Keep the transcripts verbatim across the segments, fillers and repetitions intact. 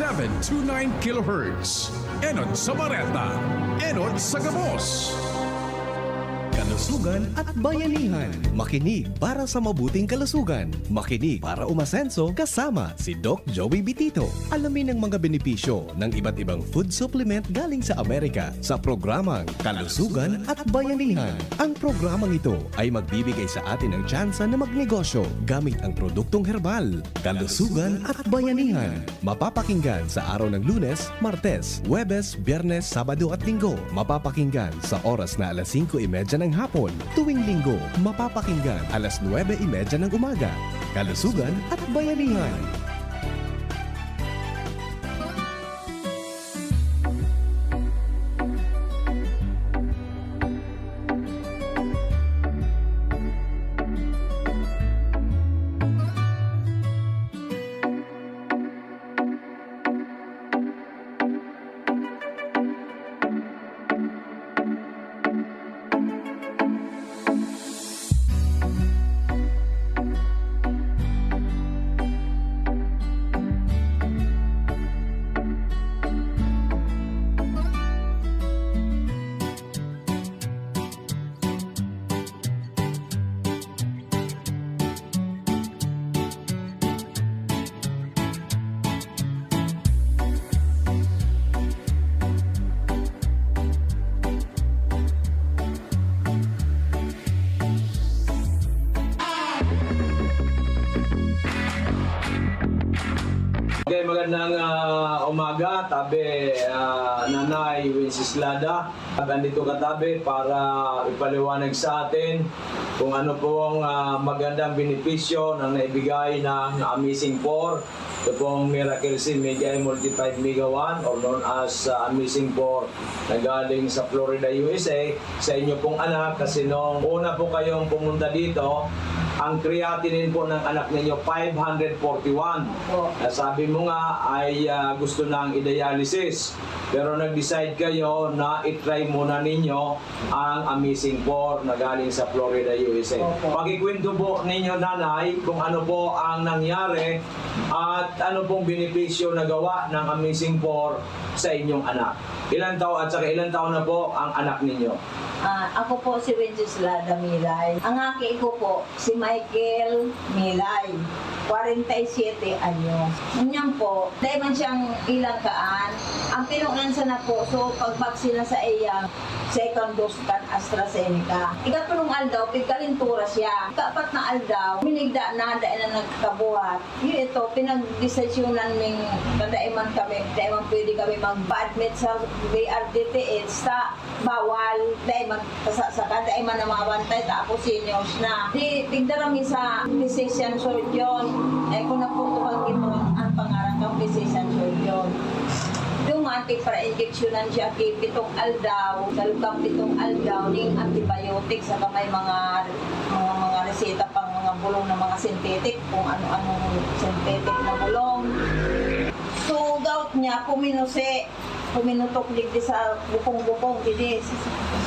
Seven two nine kilohertz. Enot sa bareta, enot sa gabos. Kalusugan at bayanihan. Makinig para sa mabuting kalusugan. Makinig para umasenso kasama si Doc Joey Bitito. Alamin ang mga benepisyo ng iba't ibang food supplement galing sa Amerika sa programang Kalusugan at Bayanihan. Ang programang ito ay magbibigay sa atin ng tsansa na magnegosyo gamit ang produktong herbal. Kalusugan at Bayanihan. Mapapakinggan sa araw ng Lunes, Martes, Huwebes, Biyernes, Sabado at Linggo. Mapapakinggan sa oras na alas singko y medya ng hapon. Tuwing Linggo, mapapakinggan alas nuwebe y medya ng umaga. Kalusugan at Bayanihan. Okay, magandang, ah, umaga, tabi, ah, Nanay Wenceslada. At andito ka, tabi, para ipaliwanag sa atin kung ano pong, ah, magandang benepisyo na naibigay ng Amazing Four. Ito pong Miracle C Mega Multi five Mega One, or known as, ah, Amazing Four, na galing sa Florida, U S A, sa inyo pong anak, kasi nung una po kayong pumunta dito, ang creatinine po ng anak ninyo, five hundred forty-one. Opo. Na sabi mo nga ay, ah, gusto nang i-dialysis. Pero nag-decide kayo na i-try muna ninyo ang Amazing Four na galing sa Florida, U S A. Opo. Pakikwento po ninyo, Nanay, kung ano po ang nangyari at ano pong benepisyo na gawa ng Amazing Four sa inyong anak. Ilang taon at saka ilang taon na po ang anak ninyo? Ah, ako po si Wenceslada Milay. Ang aki ko po, si Michael Milay, kwarenta y siyete anyos. Ngunyan po, dai man siyang ilang kaan. Ang pinunan sana po, so, pagbaksin na sa iya, second dose kan AstraZeneca. Ikatulong aldaw, pigkalintura siya. Ikaapat na aldaw, minigda na, dai na nagkabuhat. Iyo ito, pinagdesisyonan ning kadaiman kami, dai man pwede kami magpa-admit sa V R T T H sa bawal, dai man kasasaka, dai man namabantay, tapos seniors na. Di, tigda kami sa physician surgeon. Eh, kung naputukan ito, ang pangaran kang physician surgeon. Duman, tigpara-injeksyonan siya, ki pitong aldaw, sa loob kan pitong aldaw, ning antibiotics, saka may mga, mga, mga reseta pang mga bulong na mga synthetic, kung ano-anong synthetic na bulong. So, gout niya, puminusi, puminutok digdi sa bukong-bukong, digdi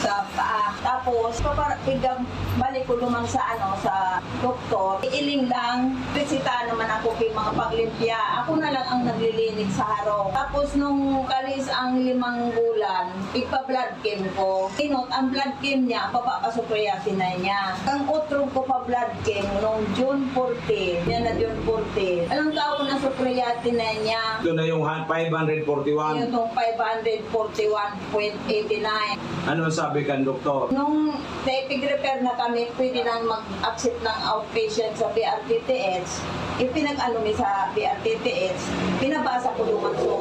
sa paa. Tapos, papara-, piga-, balik ko duman sa, ano, sa doktor. Iiling lang, reseta naman ako kay mga paglimpya. Ako na lang ang naglilinis sa harong. Tapos, nung kalis ang limang bulan, igpa-blood chem ko. Inot, ang blood chem niya, baba pa sa creatinine niya. Ang otro ko pa blood chem, nung June fourteen, yan na June fourteen. Alam ka ako na sa creatinine niya. Ito na yung ha-, five hundred forty-one. Yung tong five hundred forty-one point eighty-nine. Ano ang sabi kan doktor? Nung naipig-refer na kami, pwede nang mag-accept ng outpatient sa V R T T H. Ipinag-ano mi sa V R T T H, pinabasa ko duman so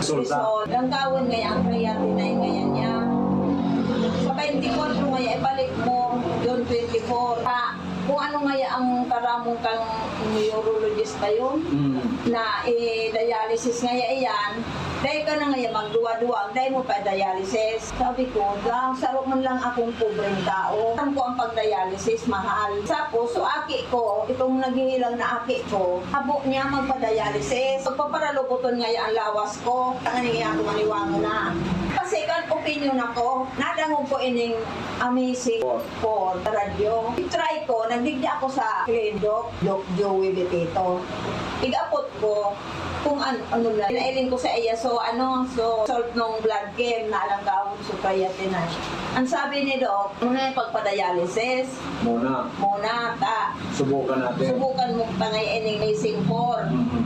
Resulta. Result. Langkawon ngaya ang creatinine ngaya niya. Sa twenty-four ngaya, ibalik mo, June twenty-four. Pa, kung ano ngaya ang karamong kang neurologist pa yun, Mm. na i-dialysis ngaya iyan, dahil ka na ngaya magduwa-duwa, dahil mo pa dialysis. Sabi ko, "Ga, saro man lang akong pobreng tao. Alam ko ang pag-dialysis, mahal." Tapos, so aki ko, itong naghihilang na aki ko, habo niya magpa-dialysis. Pagpaparaluboton ngaya ang lawas ko, tangan niya ako maniwang na. Kasi kan opinion ako, nadangog ko ining Amazing Four, Four sa radyo. I-try ko, nagdigdi ako sa clinic, Doc, Doc Joey Betito. Igapot ko, Kung an-, ano lang, pinailing ko sa iya, so ano, so result nung blood game na alang ka, so creatinine. Ang sabi ni Doc, muna yung pagpa-dialysis. Muna. Muna, ta. Subukan natin. Subukan mo pa nga ining missing four. Mhm.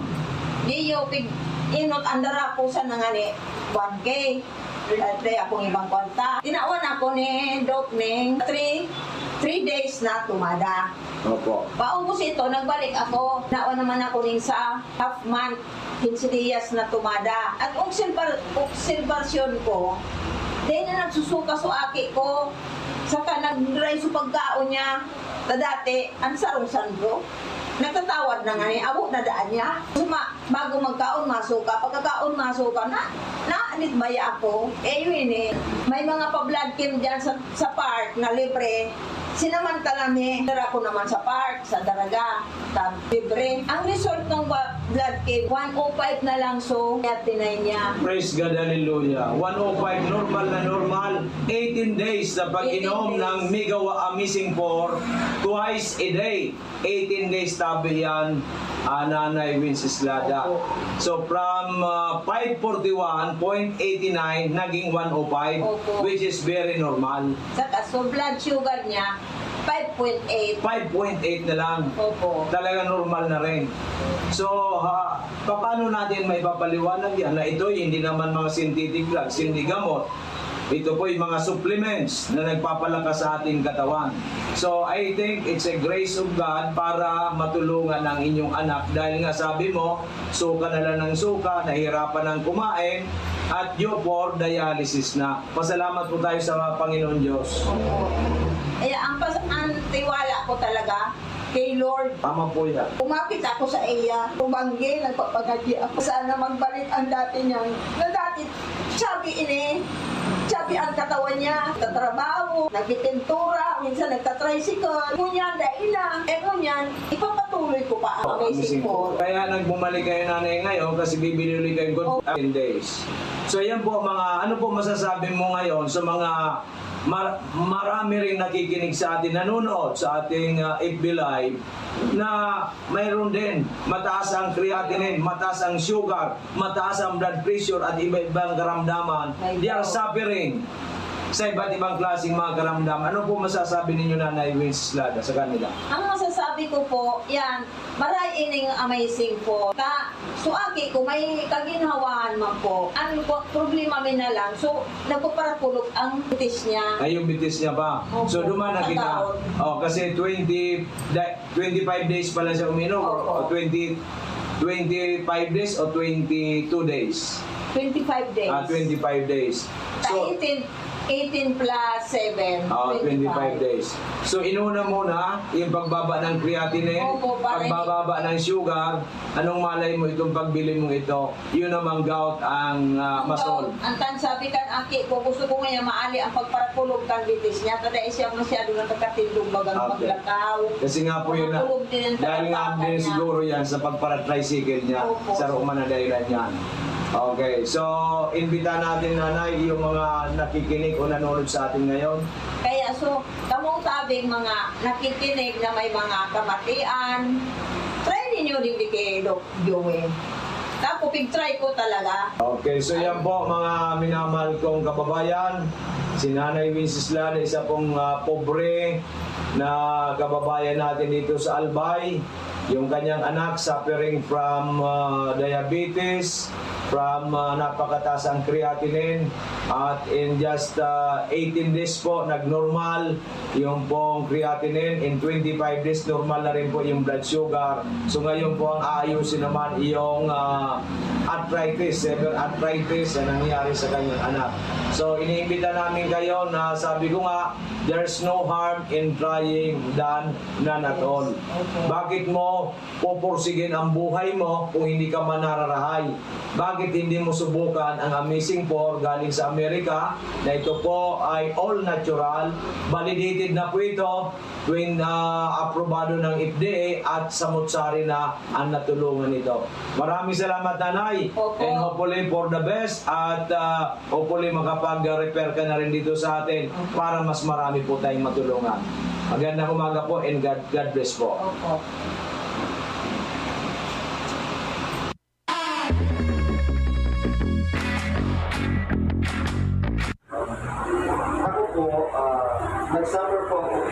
Di yo, pig-, inot, andara ko sa nangani, one K. Dati akong ibang kwarta. Tinawan ako ni Doc ning three, three days na tumada. Opo. Paubos ito, nagbalik ako. Tinawan naman ako ning sa half month, quince dias na tumada. At obserbar-, obserbasyon ko, dahil na nagsusuka so aki ko, saka nag-dry so pagkaon niya. Ta dati, ang sarong sandok, nagtatawad na nga ni, abo na daan niya. Suma-, bago magkaon, masuka. Pagkakaon, masuka na, naanit baya ako. Eh, yun eh. May mga pa-blood chem dyan sa, sa park na libre. Sinamantala mi, dara ko naman sa park, sa Daraga. Tab-, libre. Ang result ng ba-, blood chem, one oh five na lang, so, kaya tinay niya. Praise God, hallelujah. One oh five, normal na normal. Eighteen days na pag-inom Eighteen days. ng Megawa Amazing Four twice a day. Eighteen days tabi yan, ah, Nanay Wenceslada. Opo. So, from, ah, five forty-one point eighty-nine, naging one oh five, Opo. which is very normal. Saka, so, blood sugar niya, five point eight. Five point eight na lang. Opo. Talaga normal na rin. So, ha, paano natin maipapaliwanag yan na ito'y hindi naman mga synthetic drugs, hindi gamot? Ito po'y mga supplements na nagpapalakas sa ating katawan. So, I think it's a grace of God para matulungan ang inyong anak. Dahil nga sabi mo, suka na lang ng suka, nahihirapan ng kumain, at due for dialysis na. Pasalamat po tayo sa mga Panginoon Diyos. Opo. Eh, ang pas-, ang tiwala ko talaga kay Lord. Tama po yan. Kumapit ako sa iya. Tumanggi, nagpapangadyi ako. Sana magbalik ang dati niyang, na dati, sabi ini, sabi ang katawan niya, nagtatrabaho, nagpipintura, minsan nagtatricycle. Ngunyan, dai na. Eh, ngunyan, ipapatuloy ko pa ang Amazing Four. Kaya nagbumalik kayo, Nanay, ngayon kasi bibili ulit kayo good Oh. ten days. So, yan po, mga, ano po masasabi mo ngayon sa mga mar-, marami ring nakikinig sa atin, nanonood sa ating, ah, F B Live, na mayroon din mataas ang creatinine, mataas ang sugar, mataas ang blood pressure at iba-ibang karamdaman. May They are gout. suffering sa iba't ibang klaseng mga karamdaman. Ano po masasabi ninyo, Nanay Wenceslada, sa kanila? Ang masasabi ko po, yan, maray ining Amazing Four. Ta, so aki ko, may kaginhawaan man po. Ang po, problema mi na lang, so, nagpaparakulog ang bitis niya. Ay, yung bitis niya pa. Opo. So, duman na kita. Pagkataon. Oh, kasi twenty, da-, twenty-five days pala siya uminom, or, Opo. or twenty, twenty-five days o twenty-two days? Twenty-five days. Ah, twenty-five days. Sa So, eighteen, eighteen plus seven, Oo, twenty-five. twenty-five days. So, inuna muna yung pagbaba ng creatinine, Opo, para pagbababa ng sugar, anong malay mo itong pagbili mong ito, yun namang gout ang, ah, Ang masolve. gout. Ang tan-, sabi kan aki ko, gusto ko ngayon maali ang pagparakulog kan bitis niya, kada siya masyado nakakatindog bagang Okay. maglakaw. Kasi nga po yun na, Makulog din ang dahil nga pagpapaka din niya. siguro yan sa pagpara-tricycle niya, Opo. sa roon man na dahilan yan. Okay, so, imbita natin, Nanay, yung mga nakikinig o nanonood sa atin ngayon. Kaya, so, kamong tabing mga nakikinig na may mga kamatian, try ninyo digdi kay Doc Joey. Tapos, pig-try ko talaga. Okay, so yan po, mga minamahal kong kababayan. Si Nanay Wenceslada, isa pong, ah, pobre na kababayan natin dito sa Albay. Yung kanyang anak suffering from, ah, diabetes, from, ah, napakataas ang creatinine, at in just, ah, eighteen days po, nagnormal yung pong creatinine. In twenty-five days, normal na rin po yung blood sugar. So, ngayon po, ang aayusin naman yung, ah, arthritis, severe arthritis na nangyari sa kanyang anak. So, iniimbita namin kayo na, sabi ko nga, there's no harm in trying than none at all. Okay. Bakit mo pupursigin ang buhay mo kung hindi ka manararahay? Bakit hindi mo subukan ang Amazing Four galing sa Amerika, na ito po ay all natural, validated na po ito, twen-, ah, aprobado ng F D A at samot-sari na ang natulungan nito. Maraming salamat, Nanay. Opo. And hopefully for the best at, ah, hopefully makapag-refer ka na rin dito sa atin Opo. para mas marami po tayong matulungan. Magandang umaga po and God, God bless po. Opo.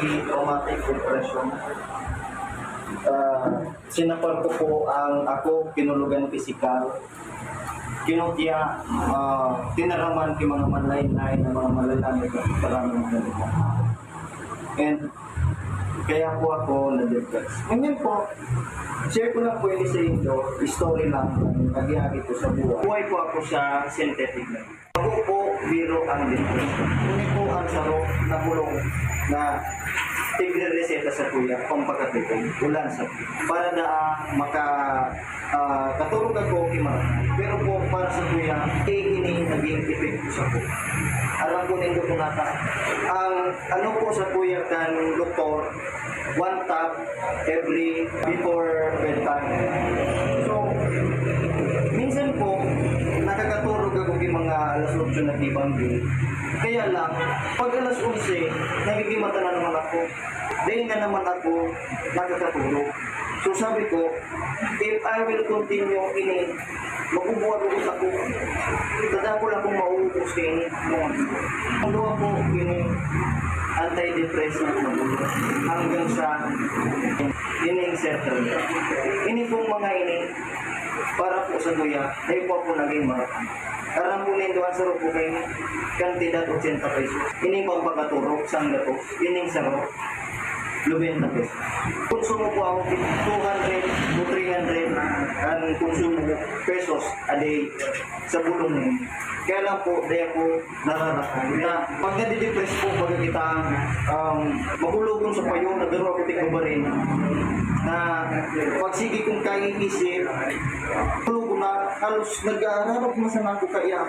Traumatic depression. Ah, sinapar ko po ang ako, kinulogan pisikal, kinutya, ah, tinaraman ki mga manlaen-laen na mga malalamig na tinaraman na mga. And kaya po ako na-depress. Ngayon po, share ko lang po ini sa inyo, story lang, ang agi-agi ko sa buhay. Buhay po ako sa synthetic na. Ako po, biro ang depression. Ini po ang saro na bulong na tigre-reseta sa kuya, pampakatipon, ulan sa para daa maka, ah, katurog ako ki Mara. Pero po, para sa kuya, eh, ini naging epekto sa kuya. Aram po nindo po nata, ang ano po sa kuya kan doktor, one tab every before bedtime. So, minsan po, nakakaturog ako ki mga alas otso na ki banggi. Kaya lang, pag alas onse, nagigimata na naman ako. Dahil na naman ako nakakaturog. So, sabi ko, if I will continue ini, mabubuwag ako. Tadakol akong mauubos kaini. Ang duwa po, ini, antidepressant na po. Hanggang sa ini, et cetera. Ini pong mga ini, para po sa kuya, dahil po ako naging maratang. Aram po nindo, ang saro po kayo, kantidad ochenta pesos. Ini pang pagkaturog, sanggatos, ining saro, nobenta pesos. Konsumo po ako, two hundred to three hundred ang konsumo ko, pesos a day sa bulong na yun. Kaya lang po, di ako nararakan. Na, pag nadidepress po, pag kita, um, magulogon sa payo, nagdaro ako tigbabarin, na pag sige kong kaiisip, magulogon na, halos nag-aarabag man sana ako kaya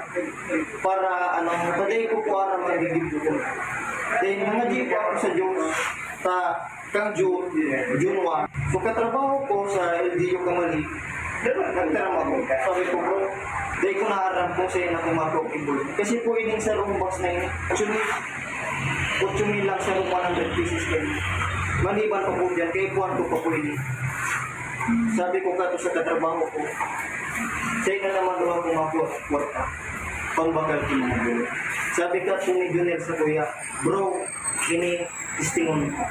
para, ano, paday ko po ang magiging buko. Then, mga di po ako sa Diyos, sa kang June, June one. So, katrabaho ko sa L D U Kamali, nagtaram ako. Sabi ko, "Bro, dahil ko naaram kung saan ako mag-ibulong." Kasi po, ining sa room box na yun, actually, kutsumin lang sa room, one hundred pieces kayo. Maliban pa po dyan, kaya ipuan ko pa po ini. Sabi ko kato sa katrabaho ko, "Sa'yo na naman daw ako makuha kwarta. Pambakal ko mga bulo." Sabi ka po ni Junel sa kuya, "Bro, ini testingon ko."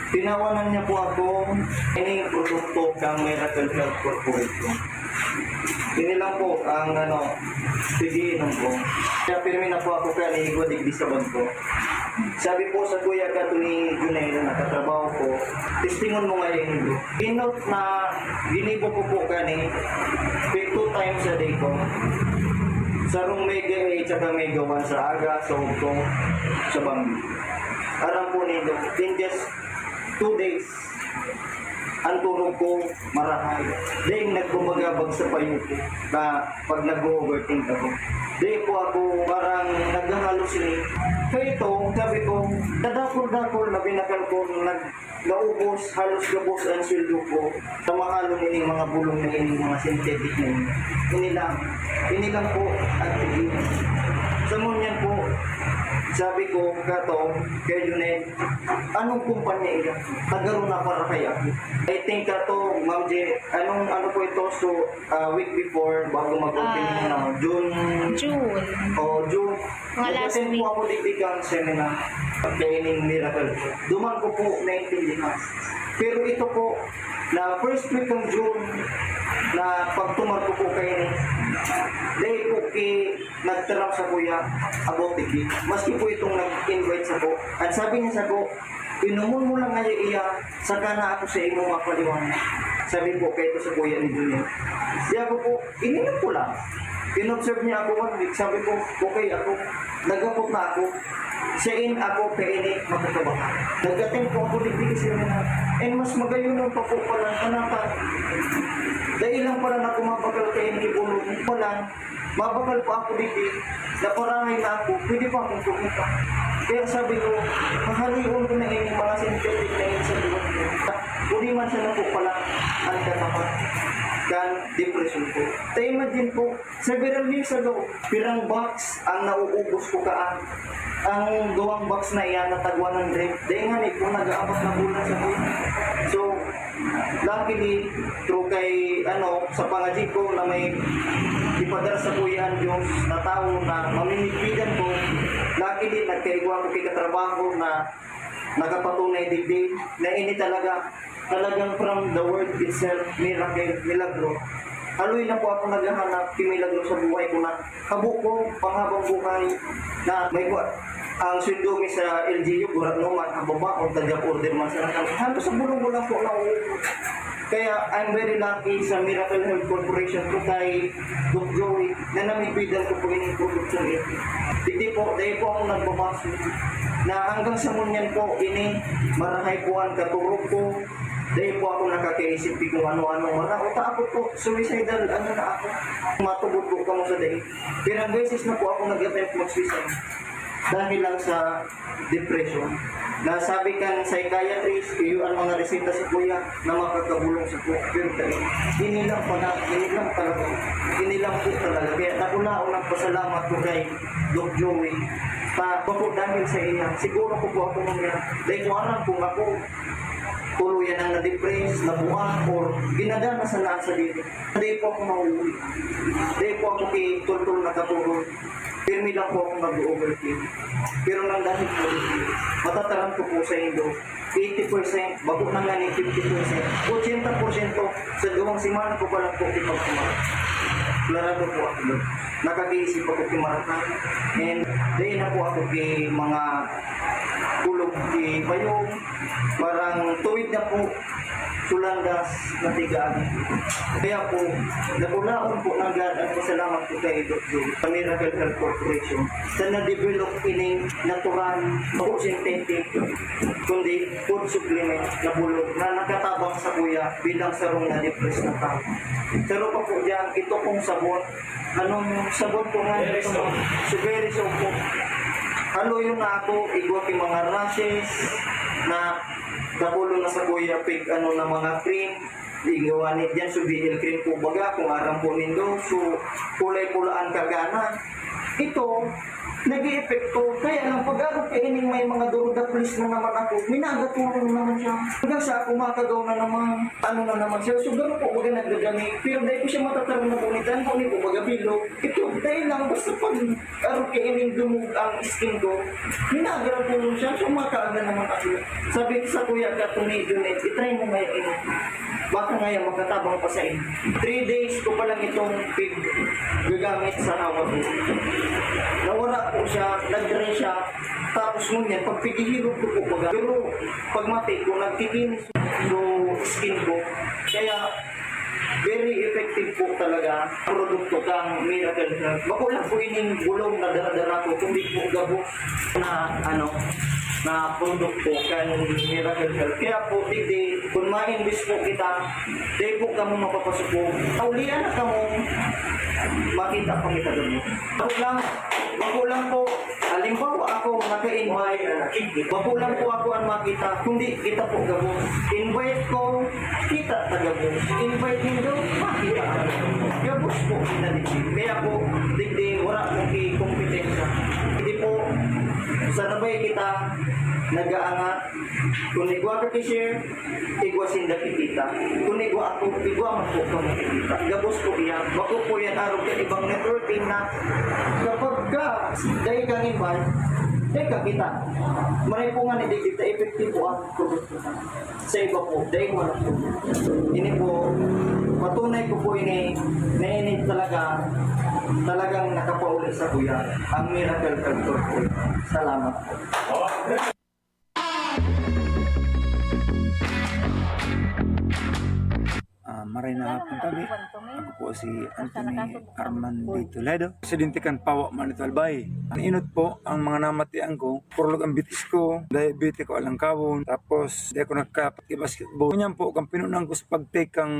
Tinawanan niya po ako, ini produkto kang Miracle Health Corporation. Ini lang po ang, ano, pigiinom ko. Kaya pirmi na po ako kaya niigwa digdi sa bangko. Sabi po sa kuya ka ni Junel na katrabaho ko, "Testingon mo nga yan, bro." Inot na ginibo ko po kani, two times a day ko. Sa rong Mega eight saka Mega one sa aga, sa ugtong, sa banggi. Aram po nindo, in just two days, ang turog ko marahay. Then, nagbabagabag sa payo ko na pag nag-overthink ako. Di po ako parang naghahalusinate. Kaya ito, sabi ko, kadakol-dakol na binakal ko nag naubos, halos gabos ang sweldo ko sa mga lumining mga bulong na ini, mga synthetic na ini. Ini lang, ini lang po ang tigil. Sa ngunyan po, sabi ko, kato, kay Junel, anong kumpanya iyan? Tagaro na para kay ako. I think kato, Ma'am J, anong, ano po ito? So, ah, week before, bago mag-opening Ah, na, June. June. Oh, June. Mga last Nag-attend week. po ako digdi kan seminar, kaining Miracle. Duman ko po naintindihan. Pero ito po, na first week ng June, na pagtumar ko po kaini, dahil po ki-, nagtaram sa kuya about the cake. Maski po itong nag-invite sa po. Ang sabi niya sa po, "Inomon mo lang nga iya, saka na ako sa imo mapaliwanag." Sabi po kaito sa kuya ni Junior. Di ako po, ininom ko lang. In-observe niya ako one week. Sabi ko, "Okay ako." Nagapot na ako. Sain ako kaini makakabahan. Nag-attend po ako digdi sa seminar. And mas magayon pa po pala, kanapa. Dahil lang pala na kumabakal kaini, ibulong pala. Mabakal pa ako digdi, naparahay na ako, pwede pa akong kumita. Kaya sabi ko, "Hahalion ko na ini, mga synthetic na ini sa buhay ko." Kundi man siya na po pala ang katapat kan depression ko. Ta imagine po, several years ago, pirang box ang nauubos ko kaan. Ang duwang box na iyan, natag one hundred. Dahil nga, ni po, nag-aapat na bulan sa buhay. So, luckily, through kay, ano, sa pangadji ko na may ipadara sa kuya ang Diyos na tawo na mamimigpidan ko, luckily, nagkaigwa ko kay katrabaho na Nakapatunay digdi na ini talaga, talagang from the word itself, miracle, milagro. Haloy na po ako naghahanap ki milagro sa buhay ko na habo ko, panghabang buhay, na may kwa-, ang sweldo mi sa L G U, gurano man, ang babaon, taga-order man sa nakal-, halos sa bulong ko lang po na. Kaya I'm very lucky sa Miracle Health Corporation po kay Doc Joey na namigbidan ko po yung production ito. Hindi po, dahil po ako nagbabasa na hanggang sa ngunyan po, ini, marahay po ang katurog ko. Dahil po ako nakakaisip di kung ano-ano. Mata, uta ako po, suicidal, ano na ako. Matubod po kamo sa dahil. Pirang beses na po ako nag-attempt mag-suicide. Dahil lang sa depression. Na sabi kan psychiatrist, iyo ang mga reseta sa kuya na makakabulong sa kuya. Pero dahil, inilang pala, inilang talaga. Inilang po talaga. Kaya nakulaon ang pasalamat ko kay Doc Joey. Pa, pa po dahil sa iya. Siguro ko po ako mga, dahil ko alam kung ako, tuluyan ang na-depress, nabuang, or ginagana sa nasa dito. Hindi po ako mahuhuli. Hindi po ako kitultol na katulog. Pirmi lang po akong mag-overthink. Pero nang dahil po, matataram ko po sa indo, eighty percent, bako na nga ni fifty percent, ochenta porsyento sa duwang semana ko pa lang po ipagkumain. Klarado po ako doon. Nakag-iisip ako kimaratan. And dahil na po ako kay mga kulog kay Bayong, parang tuwid na po, sulandas na tigaan. Kaya po, nagulaon po ng God ang pasalamat ko kay Doc Joe sa Miracle Health Corporation sa na-develop ining natural, bako synthetic, kundi food supplement na bulog na nakatabang sa kuya bilang sarong na-depress na tao. Pero pa po dyan, ito pong sabon, anong sabon po nga Very ito? Soap. Strawberry soap po. Haloy na ako, igwa ki mga rashes na nakulo na sa kuya pig, ano na mga cream. Igwa ni dyan, so B L cream po baga, kung aram po nindo. So, kulay pula ang kagana. Ito, nag-eepekto. Kaya lang, pag ako kaining may mga durudaplis na naman ako, minagatulong naman siya. Hanggang sa ako makagaw na naman, ano na naman siya. So, gano'n po, baga nagdadami. Pero dahil ko siya matatarong na bunitan, kung hindi po baga bilog. Ito, dahil lang, basta pag araw kaining dumug ang skin ko, minagatulong siya. So, makaaga naman ako. Sabi ko sa kuya ka, Tony, Junet, itry mo ngayon ini. Baka ngayon, makatabang pa sa inyo. Three days ko pa lang itong pig gagamit sa hawak ko. Nawala po siya, nag-dry siya. Tapos ngunyan, pag pigihilog ko po baga, pero pag mati ko, nagkikinis yung skin ko. Kaya, very effective po talaga ang produkto kang Miracle Health. Bako lang po ining bulong na dara-dara ko, kundi po gabos na, ano, na produkto kan Miracle Health. Kaya po, digdi, kung ma-invest po kita, di po kamo mapapasuko. Ulian na kamo, makita pa kita doon. Bako lang, bako lang po, halimbawa ako naka-invite, bako lang po ako ang makita, kundi kita po gabos. Invite ko, kita ta gabos. Invite nindo, makita ta gabos. Gabos po kita digdi. Kaya po, digdi, wala po ki kompetensya. Hindi po, sa nabay kita, nag-aangat. Kung igwa ka ki-share, igwa sinda kikita. Kung igwa ako, igwa man po kamo kikita. Gabos po iyan. Bako po yan, arog ka ibang networking na kapag ka, dahil kang invite, dahil ka kita. Maray po nga ni David, epektibo ang produkto. Sa iba po, dahil wala po. Ini po, patunay ko po ini, na ini talaga, talagang nakapauli sa kuya, ang miracle culture po. Salamat po. Ah, maray na hapon kami. Ako po si Anthony Armando Toledo, presidente kan Pawa Manito Albay. Ang inot po, ang mga namatian ko, purlog ang bitis ko, diabetic ko alangkawon, tapos di ako nagkapag-basketball. Ngunyan po, kan pinunan ko sa pagtake kan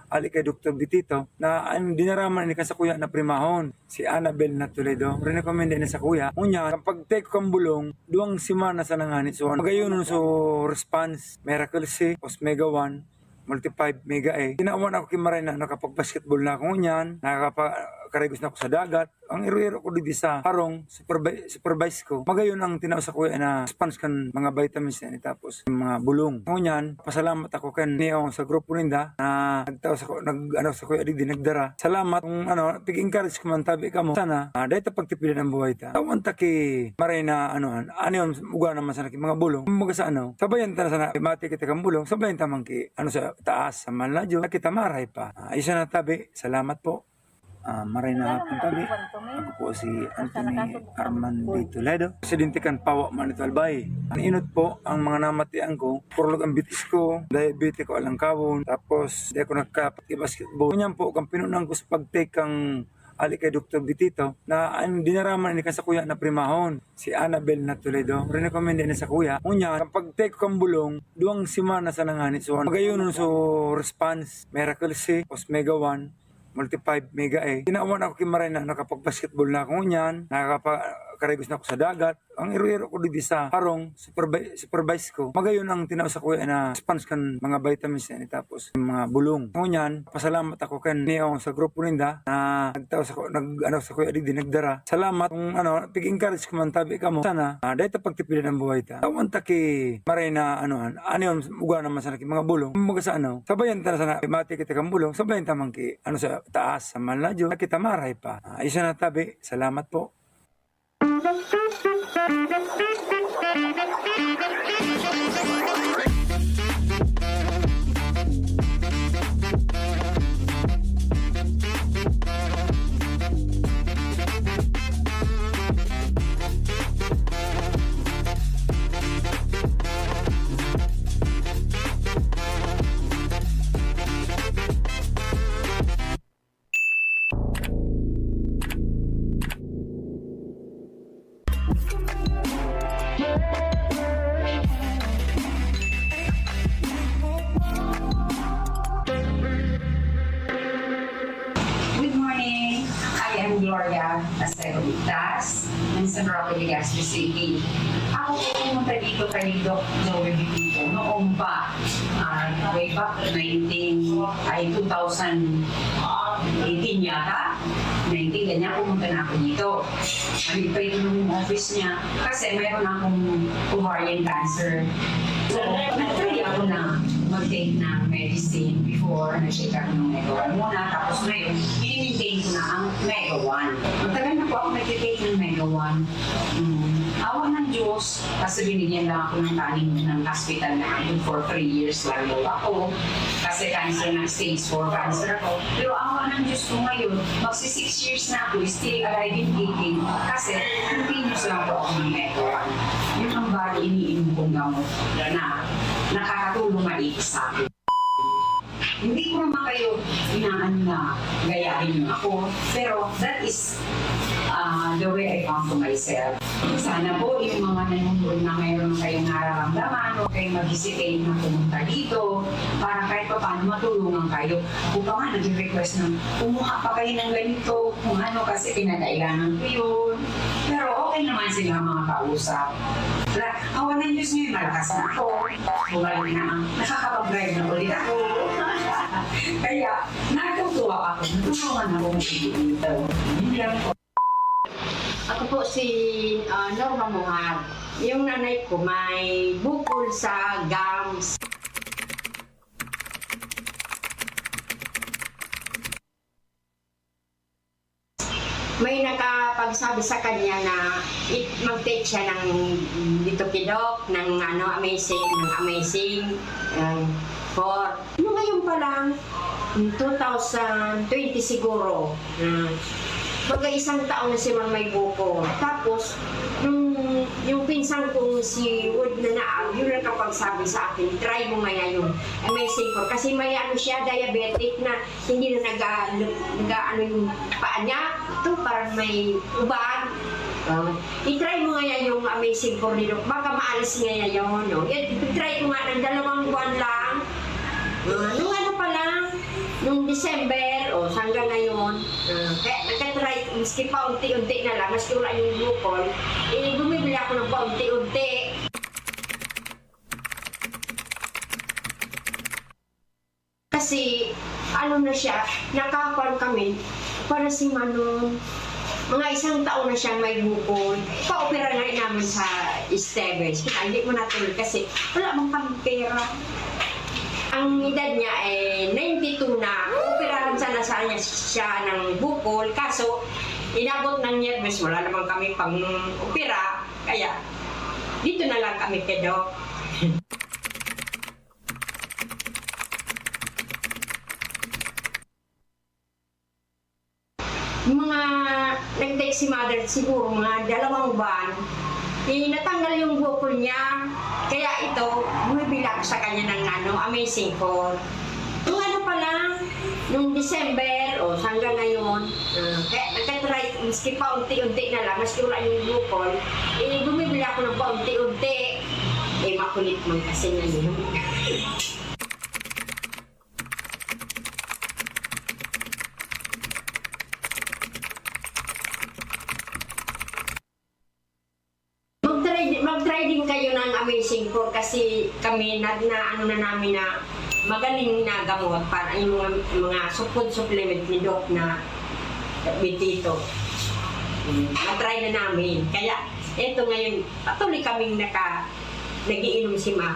ali kay Doktor Bitito, na ang dinaraman ini kan sakuya na primahon, si Annabel na Toledo. Rinekomenda ini sakuya. Ngunyan, kan pagtake ko kan bulong, duwang semana sa nangani. So, magayon so response, Miracle C, Osmega one, Multi five, Mega A. Tinawan ako ki maray na nakapag-basketball na ako ngunyan, nakapa-, karigos na ako sa dagat. Ang iro-iro ko digdi sa harong, supervi-, supervise ko. Magayon ang tinao sakuya na response kan mga vitamins na ini, tapos mga bulong. Ngunyan, pasalamat ako kan Neo sa grupo ninda na nagtao sa, nag, ano, sakuya digdi, nagdara. Salamat kung ano, pig-encourage ko man tabi kamo. Sana, ah, dahil ta pagtipidan ang buhay ta. Tawan ta ki maray na, ano, an-, ano yun, uga naman sana ki mga bulong. Kumbaga sa ano, sabayan ta na sana, mati kita kang bulong, sabayan ta man ki, ano, sa taas, sa manladyo, kita maray pa. Ah, isa na tabi, salamat po. Ah, maray na hapon tabi. Ako po si Anthony Armando Toledo, presidente kan Pawa Manito Albay. Ang inot po ang mga namatian ko, kurlog ang bitis ko, diabetic ko, alangkawon, tapos di ako nakapag-basketball. Ngunyan po, kan pinunan ko sa pag-take kang ali kay Doktor Bitito, na ang dinaraman ni kan sakuya na primahon, si Annabel na Toledo. Rinekomenda ni sakuya. Ngunyan, kan pag-take ko kan bulong, duwang semana sa nangani. So, magayon so response, Miracle C, os Mega One, Multi five Mega A. Tinawan ako ki maray na nakapag-basketball na ako ngunyan, nakapa-, karigos na ako sa dagat. Ang iro-iro ko digdi sa harong, supervi-, supervise ko. Magayon ang tinao sakuya na response kan mga vitamins na ini, tapos mga bulong. Ngunyan, pasalamat ako kan Neo sa grupo ninda na nagtao sa, nag, ano, sakuya digdi, nagdara. Salamat kung ano, pig-encourage ko man tabi kamo. Sana, ah, dahil ta pagtipidan ang buhay ta. Tawan ta ki maray na, ano, an-, ano yun, uga naman sana ki mga bulong. Kumbaga sa ano, sabayan ta na sana, mati kita kang bulong, sabayan ta man ki, ano, sa taas, sa manladyo, kita maray pa. Ah, isa na tabi, salamat po. Good morning. I am Gloria Acero Ligtas, ng San Roque, Legazpi City. Ako po pumunta dito kay Doc Joey Bitito noong pa, ah, way back nineteen, ay, two thousand eighteen yata. Nineteen, ganyan, pumunta na ako dito. Ano pa yung office niya? Kasi mayroon akong ovarian cancer. So, nag-try ako na mag-take ng medicine before, nag-check up ng Mega One muna. Tapos ngayon, ini-maintain ko na ang Mega One. Matagal na po ako nag-take ng Mega One. Mm. Awa ng Diyos, kasi binigyan lang ako ng taning ng hospital na good for three years lang daw ako. Kasi cancer na, stage four cancer ako. Pero awa ng Diyos ko ngayon, magsi six years na ako, still alive and kicking. Kasi continuous lang po ako ng Mega One. Yun ang bago iniinom kong gamot na nakakatulong maigi sa akin. Hindi ko naman kayo inaano na gayahin niyo ako, pero that is, ah, the way I found to myself. Sana po yung mga nanonood na mayroon kayong nararamdaman, huwag kayong mag-hesitate na pumunta dito para kahit pa paano matulungan kayo. Ako pa nga, nag-request ng kumuha pa kayo ng ganito, kung ano, kasi kinakailangan ko yun. Pero okay naman sila mga kausap. Wala, awa ng Diyos ngayon, malakas na ako. Bumalik na ang, nakakapag-drive na ulit ako. Kaya, natutuwa ako. Natulungan ako ng Espiritu. Hindi lang po. Ako po si, ah, Norma Muhar. Yung nanay ko may bukol sa gums. May nakapagsabi sa kanya na it-, mag-take siya ng Ditokidok, ng ano, Amazing, ng Amazing, um, four. Ano ngayon pa lang? Two thousand twenty siguro. Hmm. Baga isang taon na si Ma'am may bukol. Tapos, nung, yung pinsan kong si Wood na naag, yun ang kapagsabi sa akin, "Try mo ngayon, Amazing four." Kasi may ano siya, diabetic na, hindi na nag-, nag-, ano yung paa niya. Ito, parang may uban. Oh, i-try mo ngayon yung Amazing four ni Doc. Baka maalis ngayon, no? Yan, i-try ko nga ng dalawang buwan lang. Ah, nung ano pa lang, nung December, o, hanggang ngayon. Ah, kaya nagka-try, maski pa unti-unti na lang, maski wala yung bukol, eh, bumibili ako ng paunti-unti. Kasi, ano na siya, nakakuan kami, Para si Manong, mga isang taon na siyang may bukol. Pa-opera na rin naman sa Esteves. Kita, hindi mo natuloy kasi wala mang kami pera. Ang edad niya ay ninety-two na. Operahan sana, sana niya siya ng bukol. Kaso, inabot ng Niyermes, wala naman kami pang opera. Kaya, dito na lang kami kay Doc. Mga nag-take si mother, siguro mga dalawang buwan, eh, natanggal yung bukol niya. Kaya ito, bumibili ako sa kanya ng ano, Amazing four. Yung ano pa lang, nung December, o hanggang ngayon, ah, kaya nagtatry, maski pa unti-unti na lang, maski wala yung bukol, eh, bumibili ako ng paunti-unti. Eh, makulit man kasi ngayon. Mag-try, mag-try din kayo ng Amazing four kasi kami na, na ano na namin na magaling na gamot para yung mga, mga food supplement ni Doc na bitito. Mm, na-try na namin. Kaya eto ngayon, patuloy kaming naka, nagiinom si Ma.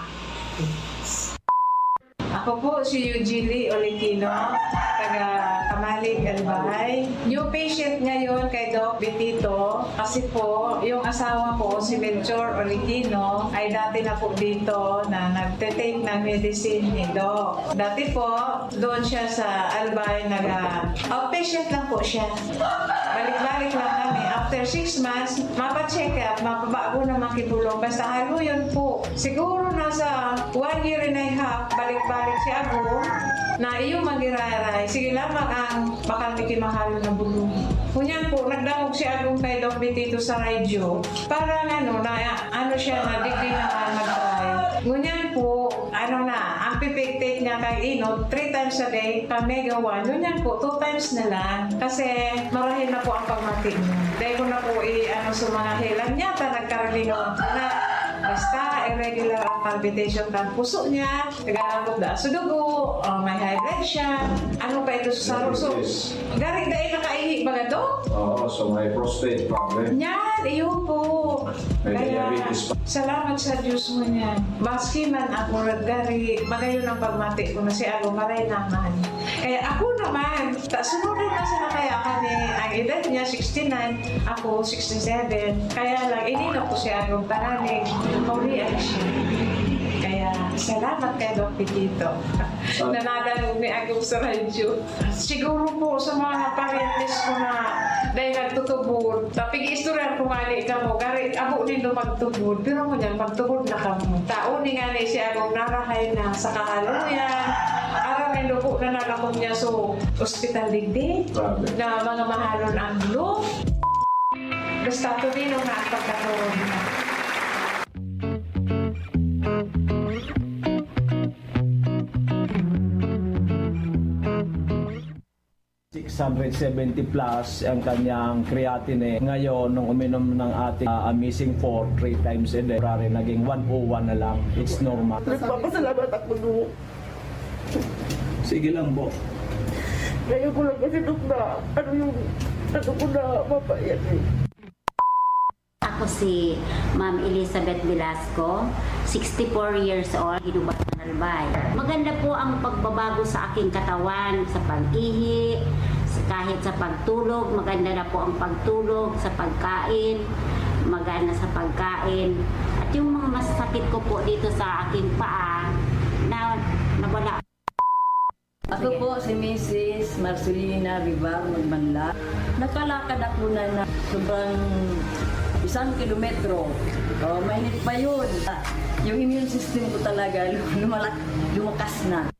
Ako po si Eugenie Oletino, taga Kamalig, Albay. New patient ngayon kay Doc Betito kasi po yung asawa ko, si Melchor Oletino, ay dati na po dito na nagte-take ng medicine ni Doc. Dati po, doon siya sa Albay, nag-outpatient lang po siya. Balik-balik lang kami. After six months, mapa-check up, mapabago naman kibulong. Basta haloyon po. Siguro nasa one year and a half, balik-balik si Agong, na iyo magiraray. Sige lamang ang bakal ni kimahalo na bulong. Ngunyan po, nagdangog si Agong kay Doc Betito sa radyo. Parang ano, na, ano siya, na digdi naman mag-try. Ngunyan po, ano na, ang pipigtik niya kay Inot, three times a day, ka Mega One. Ngunyan po, two times na lang. Kasi marahil na po ang pagmati niya. Dahil ko na po i-ano sa mga helan niya, ta nagkaralingon ko na. Basta, irregular ang palpitation ng puso niya, nag-aabot na sa dugo, ah, may high blood siya. Ano pa ito sa sarong? So, gari dai nakaihi baga, Dok? Oo, so may prostate problem. Yan, iyo po. May Kaya, diabetes pa. Salamat sa Diyos mo niyan. Maski man ako nagdari, magayon ang pagmati ko na si Ago, maray naman. Kaya ako naman, ta, sunod na sana kaya kami, ang edad niya, sixty-nine, ako, sixty-seven. Kaya lang, ininok ko si Agong tanganing, paulian siya. Kaya, salamat kay Doc Pitito. Sa- Nanadangog ni Agong sa radyo. Siguro po sa mga parientes ko na dahil nagtutubod, tapig-istorya ko nga ni kamo, gari, abo nindo magtubod, pero mo niyan, magtubod na kamo. Taon ni nga ni siya akong narahay na sa kahaluyan. Aram nindo po na nalakop niya sa ospital digdi, Grabe. Na mga mahalon ang loob. Basta tumino na ang pagkatulog na. Six hundred seventy plus ang kanyang creatinine. Ngayon, nung uminom ng ating, ah, Amazing four three times a day, temporary, naging one oh one na lang. It's normal. Nagpapasalamat ako, Dok. Sige lang, Bo. Ngayon ko lang kasi, Dok, na ano yung, ano ko na mapayat eh. Ako si Ma'am Elizabeth Velasco, sixty-four years old, Hinubasan, Albay. Maganda po ang pagbabago sa aking katawan, sa pag-ihi, sa, kahit sa pagtulog, maganda na po ang pagtulog, sa pagkain, maganda sa pagkain. At yung mga masasakit ko po dito sa aking paa, na, nawala. Ako po si Missus Marcelina Vivar Magmanla. Nakalakad ako na, na sobrang isang kilometro. Oh, mainit pa yun. Yung immune system ko talaga, lumalak-, lumakas na.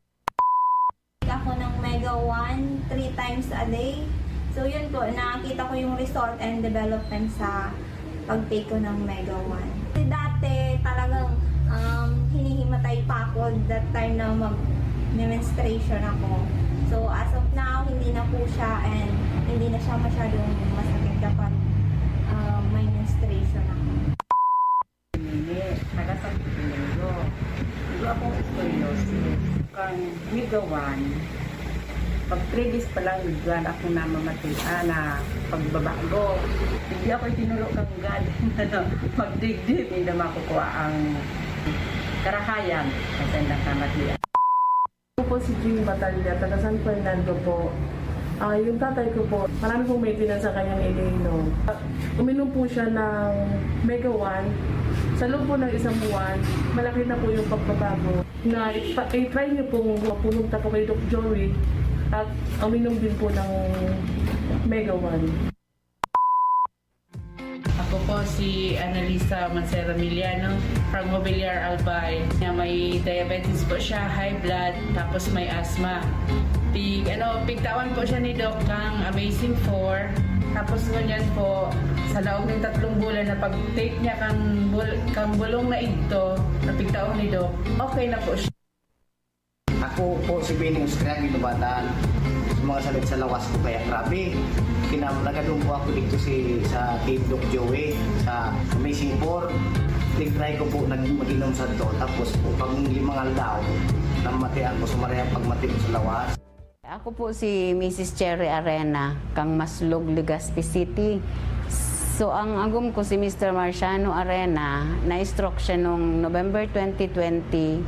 Ako ng Mega One, three times a day. So, yun po, nakita ko yung result and development sa pag-take ko ng Mega One. Kasi dati, talagang, um, hinihimatay pa ako that time na mag-menstruation ako. So, as of now, hindi na po siya and hindi na siya masyadong masakit kapag, um, may menstruation ako. Mini, taga Santo Domingo. Iba akong istoryoso. Kan Mega One, Pag three days pa lang, bigla na akong namamatian na pagbabago. Hindi ako itinuro kang God na magdigdi. Hindi na makukuha ang karahayan sa sendang kamatian. Ako po si Jean Batalla, taga San Fernando po. Ah, yung tatay ko po, marami pong maintenance sa kanyang iniinom. Uminom po siya ng Mega One. Sa loob po ng isang buwan, malaki na po yung pagbabago. Na i-try niyo pong pumunta po kay Doc Joey at uminom din po ng Mega One. Ako po si Annalisa Mancera Miliano from Mobiliar Albay na may diabetes po siya, high blood, tapos may asthma. Pig, ano, pigtawan po siya ni Doc kang Amazing four. Tapos ngunyan po, sa laog ng tatlong bulan na pag-take niya kang, bul- kang bulong na igto, na pigtawan ni Doc, okay na po siya. Ako po si Benny Austria, ginubatan. Sa mga sakit sa lawas ko kaya grabe. Kinam nagadun po ako dito si sa Team Doc Joey sa Amazing four. Nag-try ko po nag mag-inom sa to. Tapos po pag limang aldaw, namatian ko sa marayang pagmati ko sa lawas. Ako po si Missus Cherry Arena, kang Maslog, Legazpi City. So, ang agom ko si Mister Marciano Arena, na-stroke siya nung November twenty twenty,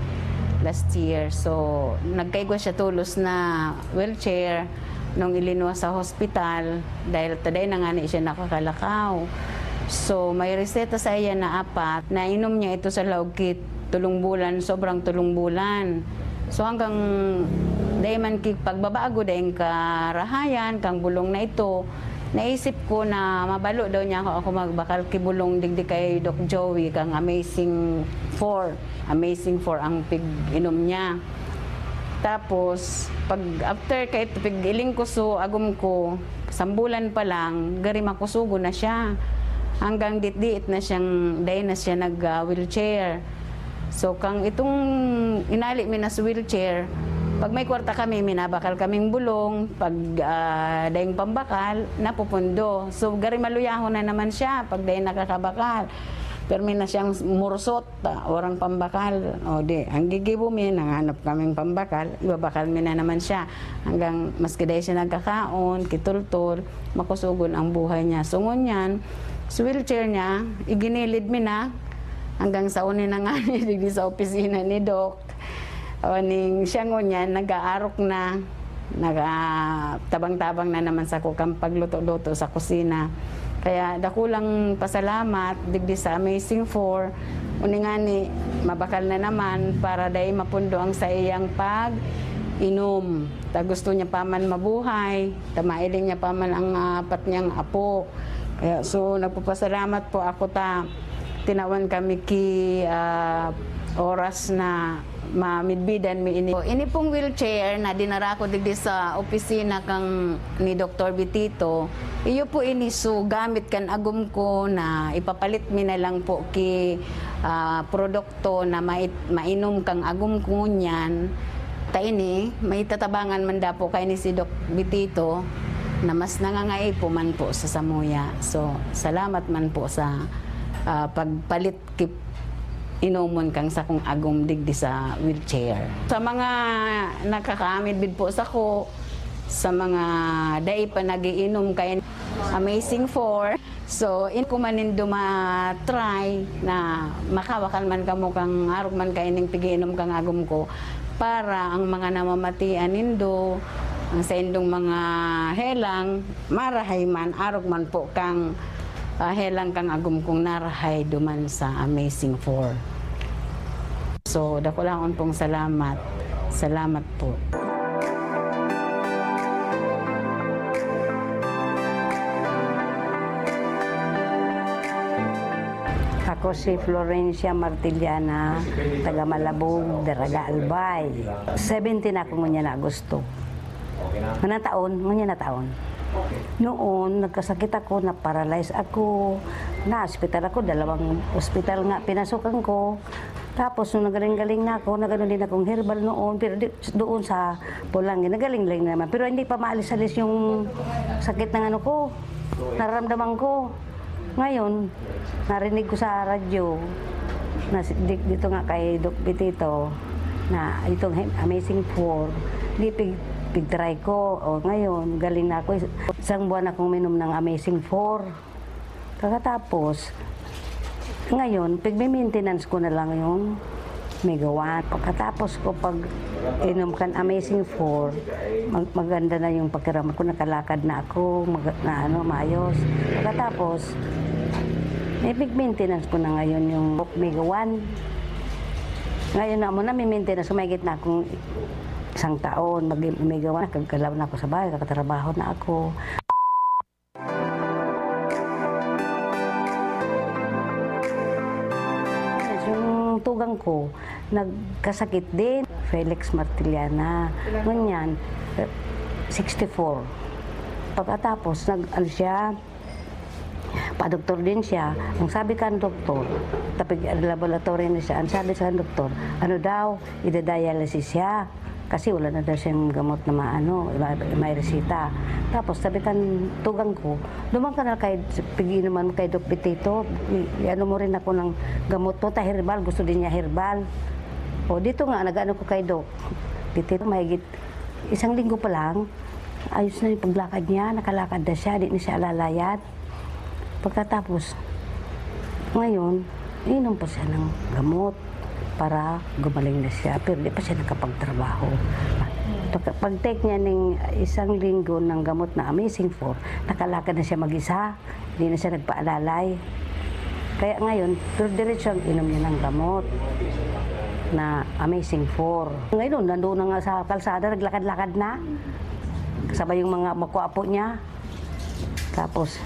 last year. So, nagkaigwa siya tulos na wheelchair nung ilinuwas sa hospital dahil taday na nga ni siya nakakalakaw. So, may reseta sa iya na apat, nainom niya ito sa laog ki tulong bulan, sobrang tulong bulan. So, hanggang dai man ki pagbabago, daing karahayan, kang bulong na ito, naisip ko na mabalo daw niya ako, ako magbakal ki bulong digdi kay Doc Joey, kang Amazing four. Amazing four ang pig-inom niya. Tapos, pag after kay pig-iling ko, so, agom ko, sambulan pa lang, gari makusugo na siya. Hanggang ditdiit na siyang, dai na siya nag-wheelchair. So, kang itong inali mi na sa wheelchair, pag may kwarta kami, minabakal kaming bulong, pag ah, daing pambakal, napupundo. So, gari maluyahon na naman siya pag dai nakakabakal. Pero may na siyang murusot, ta, orang pambakal. O di, ang gigibo mi, nanghanap kaming pambakal, ibabakal mi na naman siya. Hanggang maski dai siya nagkakaon, kitultol, makusugon ang buhay niya. So, ngunyan, sa wheelchair niya, iginilid mi na, hanggang sa uni na nga digdi sa opisina ni Doc. O, ning siya ngunyan, nag-aarok na, nagatabang-tabang na naman sa kukang pagluto-luto sa kusina. Kaya dakulang pasalamat digdi sa Amazing four. Uni ngani, mabakal na naman para dai mapundo ang sa iyang pag-inom. Ta gusto niya pa man mabuhay, ta mailing niya pa man ang apat niyang apo. Kaya, so, nagpapasalamat po ako ta tinawan kami ki ah, oras na mamidbidan mi ini. Ini pong wheelchair na dinara ko digdi sa opisina kang ni Doktor Bitito, iyo po ini so gamit kan agom ko na ipapalit mi na lang po ki ah, produkto na mai- mainom kang agom ko ngunyan. Ta ini, may tatabangan man dapo kay ni si Doc Bitito na mas nangangaipo man po sa samuya. So, salamat man po sa ah, pagpalit ki inomon kang sakong agom digdi sa wheelchair. Sa mga nakakaamidbid po sako, sa mga dai pa nagiinom kay Amazing four, so, in ko man nindo ma-try na makawakal man kamo kang arog man kaining pigiinom kang agom ko para ang mga namamatian nindo, ang saindong mga helang, marahay man, arog man po kang ah, helang kang agom kong narahay duman sa Amazing four. So, dakulaon pong salamat. Salamat po. Ako si Florencia Martiliana, taga Malabog, Daraga, Albay. Seventy na ako ngunyan na Agosto. Mga taon, ngunyan na taon. Noon, nagkasakit ako, na-paralyze ako, na-hospital ako, dalawang hospital nga pinasukan ko. Tapos, nung nagaling-galing na ako, nagano din akong herbal noon, pero di, doon sa Pulangi, nagaling-galing naman. Pero hindi pa maalis-alis yung sakit ng ano ko, nararamdaman ko. Ngayon, narinig ko sa radyo na si- di- dito nga kay Doc Bitito na itong Hem- Amazing four, di pig- Pigtry ko, o ngayon, galing na ako. Isang buwan akong minom ng Amazing four. Pagkatapos, ngayon, pigme-maintenance ko na lang yung Mega One. Pagkatapos ko pag inom kan Amazing four, mag-, maganda na yung pakiramdam ko, nakalakad na ako, mag-, na ano, maayos. Pagkatapos, ipig-maintenance ko na ngayon yung Mega One. Ngayon na mo na, may maintenance ko, mahigit na akong isang taon, mag-, Mega One, nakagalaw na ako sa bahay, nakatrabaho na ako. Yung tugang ko, nagkasakit din, Felix Martiliana. Ngunyan, eh, sixty-four. Pagkatapos, nag, ano siya, pa-doktor din siya. Ang sabi kan doktor, tapig laboratory na siya, ang sabi sa doktor, ano daw, ida-dialysis siya. Kasi wala na daw siyang gamot na maano, ma-, may resita. Tapos sabi kan tugang ko, "Duman ka na kay, pag-iinuman mo kay Doc Betito, i-, i-ano mo rin ako ng gamot to, ta herbal, gusto din niya herbal." O, dito nga, nag-ano ko kay Doc Betito, mahigit isang linggo pa lang, ayos na yung paglakad niya, nakalakad na siya, di na siya alalayat. Pagkatapos, ngayon, inom pa siya ng gamot para gumaling na siya, pero di pa siya nakapagtrabaho. Pag, pag-take niya ng isang linggo ng gamot na Amazing four, nakalakad na siya mag-isa, di na siya nagpaalalay. Kaya ngayon, diretso ang inom niya ng gamot na Amazing four. Ngayon, nandoon na nga sa kalsada, naglakad-lakad na. Kasabay yung mga makwapo niya. Tapos,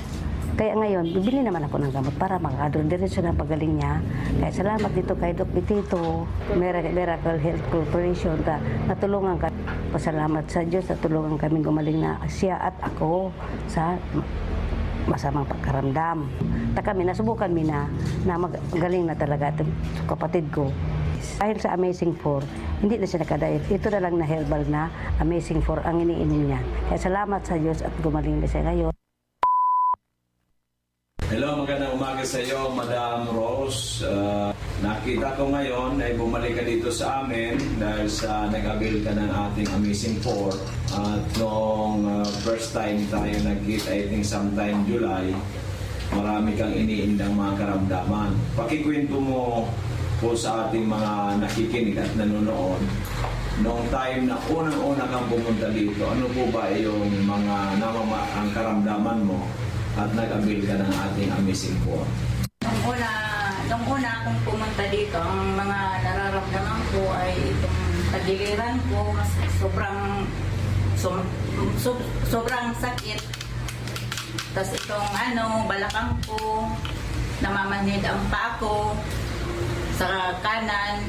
kaya ngayon, bibili naman ako ng gamot para makakadro-, diretso na pagaling niya. Kaya salamat dito kay Doc Betito, Mira-, Miracle Health Corporation, ta natulungan ka. Pasalamat sa Diyos, natulungan kami gumaling na siya at ako sa masamang pagkaramdam. Ta kami, nasubukan mi na, na magaling na talaga itong kapatid ko. Dahil sa Amazing four, hindi na siya nakadayat. Ito na lang na herbal na Amazing four ang iniinom niya. Kaya salamat sa Diyos at gumaling na siya ngayon. Hello, magandang umaga sa iyo, Madam Rose. Ah, nakita ko ngayon ay bumalik ka dito sa amin dahil sa nag-avail ka ng ating Amazing four. At noong, ah, first time tayo nagkita, I think sometime July, marami kang iniindang mga karamdaman. Pakikwento mo po sa ating mga nakikinig at nanonood, noong time na unang-una kang pumunta dito, ano po ba yung mga namama-, ang karamdaman mo at nag-avail ka ng ating Amazing four? Nung una, nung una akong pumunta dito, ang mga nararamdaman ko ay itong tagiliran ko, mas sobrang, som-, sob-, sobrang sakit. Tas itong ano, balakang ko, namamanhid ang paa ko sa kanan,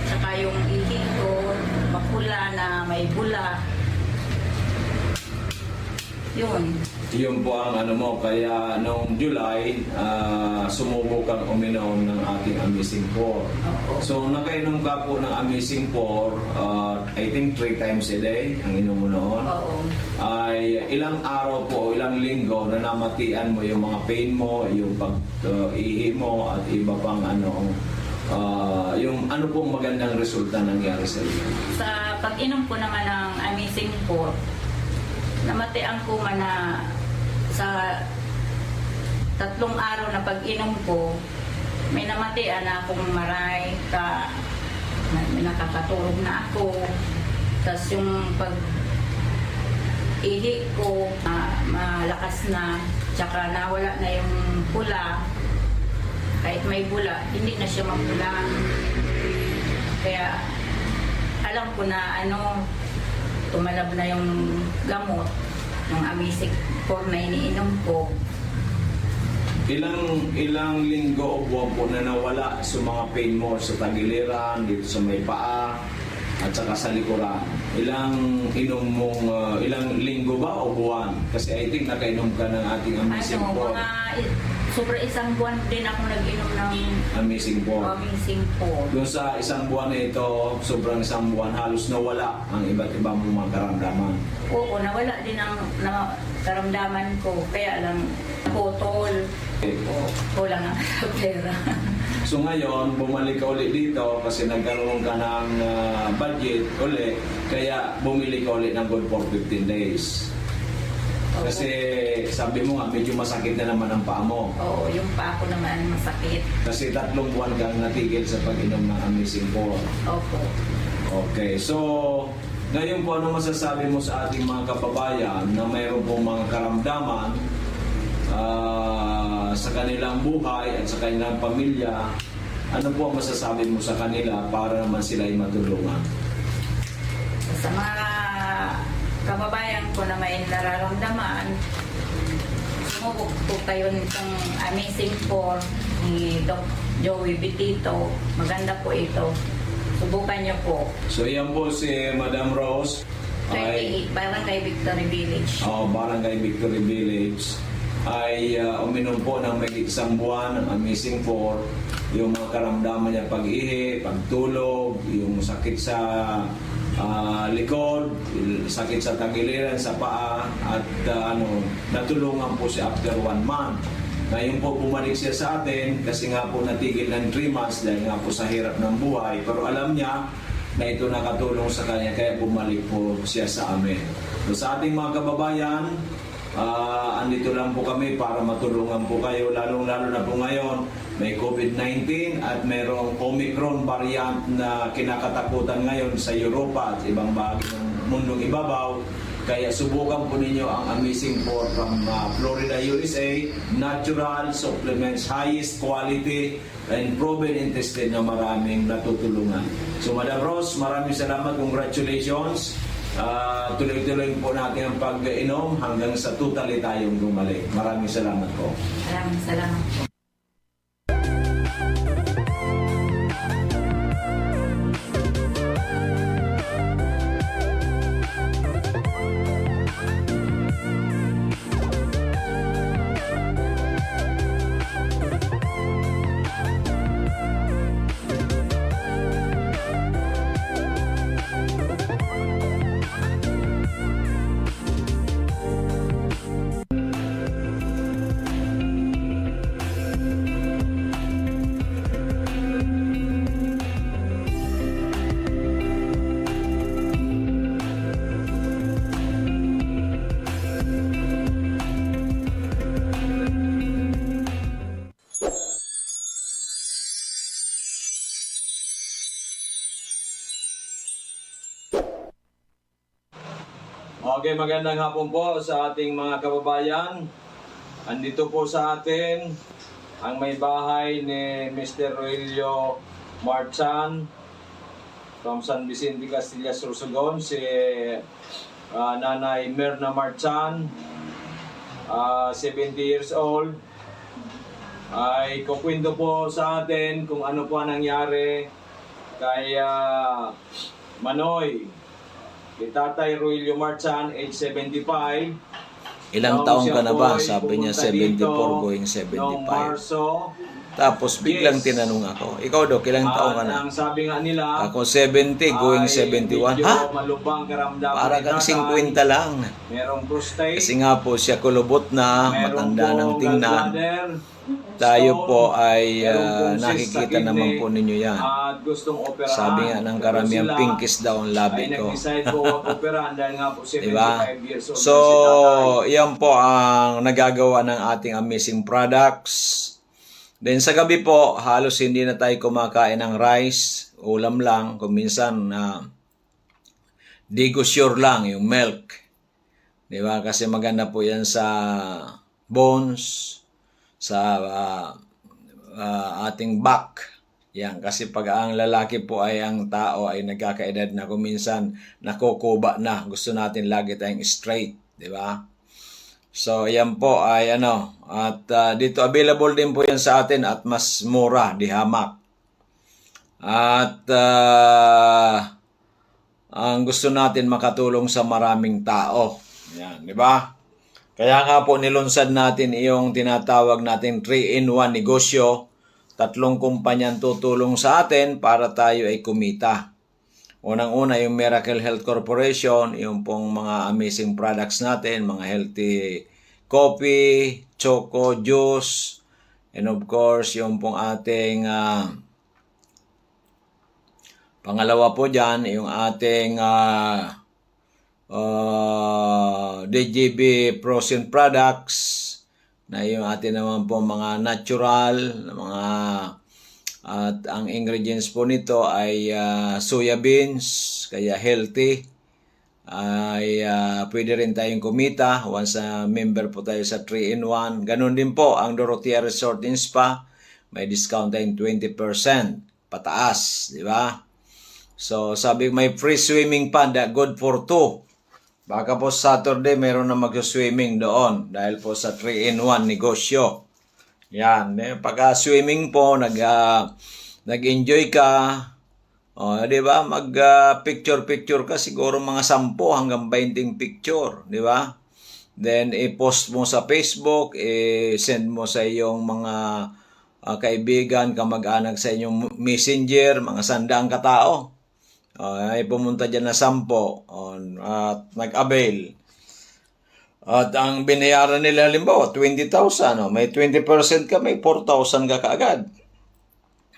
tsaka yung ihi ko, mapula na may bula. Yun. Yun po ang ano mo, kaya noong July, ah, sumubo kang uminom ng ating Amazing four. Opo. So, nakainom ka po ng Amazing four, ah, I think three times a day ang inom mo noon. Oo. Ay ilang araw po o ilang linggo na namatian mo yung mga pain mo, yung pag, ah, ihi mo at iba pang ano, ah, yung ano pong magandang resulta nangyari sa iyo? Sa pag-inom ko naman ng Amazing four, namatian ko man na sa tatlong araw na pag-inom ko, may namatian na akong maray, ka, na, nakakaturog na ako. Tas yung pag-ihi ko, ma-, malakas na, tsaka nawala na yung pula. Kahit may bula, hindi na siya mapula. Kaya alam ko na, ano, tumalab na yung gamot, yung Amazing four na iniinom ko. Ilang, ilang linggo o buwan po na nawala sa mga pain mo sa tagiliran, dito sa may paa, at saka sa likuran? Ilang inom mong, ah, ilang linggo ba o buwan? Kasi I think nakainom ka ng ating Amazing Ano, four. Mga i-, sobra isang buwan din ako nag-inom ng Amazing four. Amazing four. Doon sa isang buwan na ito, sobrang isang buwan, halos nawala ang iba't ibang mga karamdaman. Oo, nawala din ang na-, karamdaman ko. Kaya lang, Putol. Opo, kulang ang pera. So ngayon, bumalik ka uli dito kasi nagkaroon ka ng ah, budget uli, kaya bumili ka uli ng good for fifteen days. Opo. Kasi sabi mo nga, medyo masakit na naman ang paa mo. Oo, yung paa ko naman masakit. Kasi tatlong buwan kang natigil sa pag-inom ng Amazing Four. Opo. Okay, so ngayon po, ano masasabi mo sa ating mga kababayan na mayroon pong mga karamdaman ah, sa kanilang buhay at sa kanilang pamilya? Ano po ang masasabi mo sa kanila para naman sila ay matulungan? Sa mga kababayan ko na may nararamdaman, sumubok po kayo nitong Amazing Four ni Doc Joey Bitito. Maganda po ito. Subukan niyo po. So yan po si Madam Rose. Ay, twenty-eight, Barangay Victory Village. Oh, Barangay Victory Village ay ah, uminom po ng may isang buwan ng Amazing Four. Yung mga karamdaman niya, pag-ihi, pagtulog, yung sakit sa ah, likod, sakit sa tagiliran, sa paa, at ah, ano, natulungan po siya after one month. Ngayon po, bumalik siya sa atin kasi nga po natigil ng three months dahil nga po sa hirap ng buhay. Pero alam niya na ito nakatulong sa kanya, kaya bumalik po siya sa amin. So, sa ating mga kababayan, ah, andito lang po kami para matulungan po kayo, lalong-lalo na po ngayon, may COVID nineteen at mayroong Omicron variant na kinakatakutan ngayon sa Europa at ibang bahagi ng mundong ibabaw. Kaya subukan po ninyo ang Amazing Four from ah, Florida, U S A. Natural supplements, highest quality, and proven and tested na maraming natutulungan. So, Madam Rose, maraming salamat. Congratulations. Ah, tuloy-tuloy po natin ang pag-inom hanggang sa totally tayong gumaling. Maraming salamat po. Maraming salamat po. Okay, magandang hapon po sa ating mga kababayan. Andito po sa atin ang may bahay ni Mister Roelio Marchan from San Vicente, Castilla, Sorsogon, si ah, Nanay Merna Marchan, ah, seventy years old. Ay kukwento po sa atin kung ano po ang nangyari kay ah, Manoy, kay Tatay Roelio Marchan, age seventy-five. Ilang taon ka na ba? Sabi niya, seventy-four going seventy-five. Tapos biglang tinanong ako, "Ikaw, Dok, ilang taon ka na?" Ang sabi nga nila, Ako, seventy going seventy-one. Ha? Para kang singkwenta lang. Merong prostate. Kasi nga po, siya kulubot na, matanda nang tingnan. Tayo po ay ah, nakikita naman po ninyo yan. At gustong operahan. Sabi nga ng karamihan, pinkish daw ang labi ko. Nag-decide po operahan dahil nga po Diba? seventy-five years old So, na si tatay. Yan po ang nagagawa ng ating Amazing Products. Then sa gabi po, halos hindi na tayo kumakain ng rice, ulam lang, kung minsan na digosyor lang, yung milk. Di ba? Kasi maganda po yan sa bones, sa ah, ah, ating back. Yan, kasi pag ang lalaki po ay ang tao ay nagkakaedad na, kung minsan nakukuba na, gusto natin lagi tayong straight, di ba? So, yan po ay ano, at ah, dito available din po yan sa atin at mas mura, di hamak. At ah, ang gusto natin makatulong sa maraming tao. Yan, di ba? Kaya nga po nilunsad natin yung tinatawag natin three-in-one negosyo. Tatlong kumpanya ang tutulong sa atin para tayo ay kumita. Unang-una, yung Miracle Health Corporation, yung pong mga amazing products natin, mga healthy coffee, choco, juice, and of course, yung pong ating ah, pangalawa po dyan, yung ating ah, ah, D G B frozen products, na yung atin naman po mga natural na mga at ang ingredients po nito ay ah, soya beans, kaya healthy. Ay ah, pwede rin tayong kumita once na member po tayo sa three in one. Ganun din po ang Dorotea Resort and Spa, may discount tayong twenty percent pataas, di ba? So, sabi ko, may free swimming pa, da- good for two. Baka po Saturday, meron na mag-swimming doon dahil po sa three in one negosyo. Yan. Eh, pagka swimming po, nag, ah, nag-enjoy ka, oh, di ba? Mag ah, picture-picture ka, siguro mga sampo hanggang bainting picture, di ba? Then, i-post mo sa Facebook, i-send mo sa iyong mga ah, kaibigan, kamag-anak sa inyong messenger, mga sandaang katao. Ah, ay pumunta dyan na sampo, oh, at nag-avail. At ang binayaran nila, halimbawa, twenty thousand, oh, may twenty percent ka, may four thousand ka kaagad.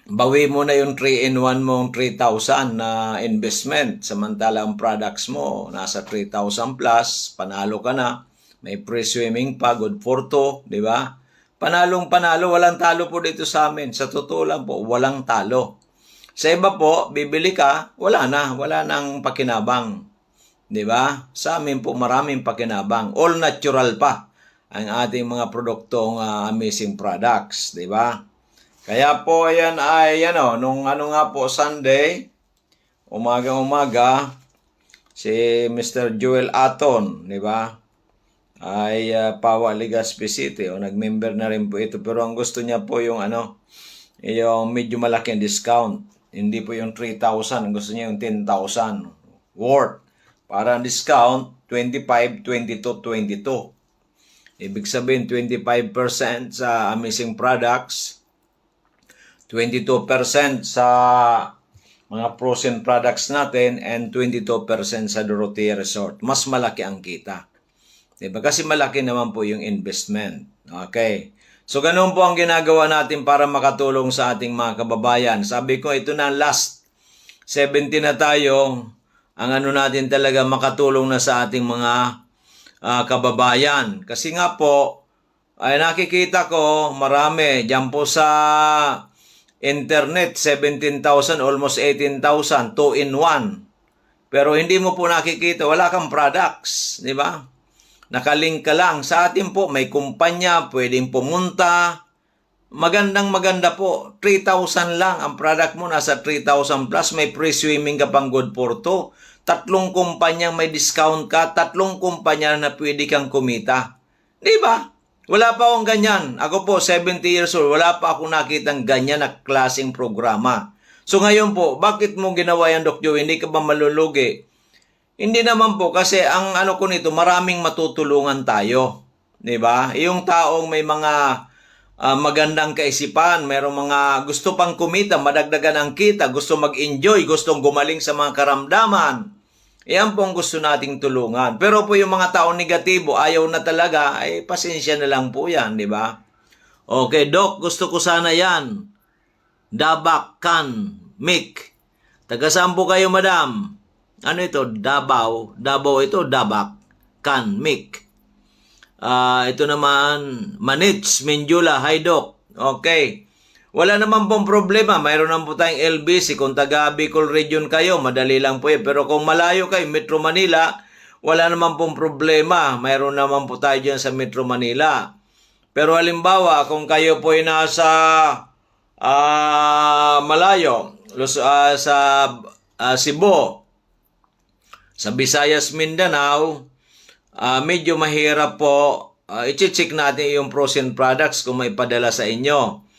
Bawi mo na yung three in one mong three thousand na investment. Samantala ang products mo, nasa three thousand plus, panalo ka na. May free swimming pa, good for two, di ba? Panalong panalo, walang talo po dito sa amin. Sa totoo lang po, walang talo. Sa iba po, bibili ka, wala na, wala nang pakinabang. Di ba? Sa amin po, maraming pakinabang. All natural pa ang ating mga produktong ah, amazing products, di ba? Kaya po, ayan ay, ano, nung ano nga po, Sunday, umaga-umaga, si Mister Joel Aton, di ba? Ay ah, Pawa, Legazpi City, o nag-member na rin po ito. Pero ang gusto niya po yung ano, yung medyo malaking discount. Hindi po yung three thousand, ang gusto niya yung ten thousand worth. Para ang discount, twenty-five, twenty-two, twenty-two. Ibig sabihin, twenty-five percent sa amazing products, twenty-two percent sa mga frozen products natin, and twenty-two percent sa Dorotea Resort. Mas malaki ang kita. Diba? Kasi malaki naman po yung investment. Okay. So, ganun po ang ginagawa natin para makatulong sa ating mga kababayan. Sabi ko, ito na ang last. seventy na tayo. Ang ano natin talaga, makatulong na sa ating mga ah, kababayan. Kasi nga po, ay nakikita ko marami diyan po sa internet, seventeen thousand, almost eighteen thousand, two in one. Pero hindi mo po nakikita, wala kang products, di ba? Nakalink ka lang. Sa atin po, may kumpanya, pwedeng pumunta. Magandang maganda po, three thousand lang ang product mo, nasa three thousand plus, may free swimming ka pang good for two. Tatlong kumpanyang may discount ka, tatlong kumpanya na pwede kang kumita. Di ba? Wala pa akong ganyan. Ako po, seventy years old, wala pa akong nakitang ganyan na klaseng programa. So ngayon po, bakit mo ginawa yan, Doc Joe? Hindi ka ba malulugi? Hindi naman po, kasi ang ano ko nito, maraming matutulungan tayo. Di ba? Yung taong may mga ah, magandang kaisipan, mayroong mga gusto pang kumita, madagdagan ang kita, gusto mag-enjoy, gustong gumaling sa mga karamdaman. Yan po ang gusto nating tulungan. Pero po yung mga taong negatibo, ayaw na talaga, ay pasensya na lang po yan, di ba? Okay, Doc, gusto ko sana yan. Dabak, Can, Mic. Taga saan po kayo, madam? Ano ito? Davao? Davao ito? Dabak, Can, Mic. Ah, ito naman, Manich, Mindula, hi, Doc. Okay. Wala naman pong problema. Mayroon naman po tayong L B C. Kung taga Bicol Region kayo, madali lang po yan. Pero kung malayo kayo, Metro Manila, wala naman pong problema. Mayroon naman po tayo dyan sa Metro Manila. Pero halimbawa, kung kayo po ay nasa ah, malayo, Luz- ah, sa ah, Cebu, sa Visayas, Mindanao, ah, medyo mahirap po. Ah, i-check natin yung frozen products kung may padala sa inyo.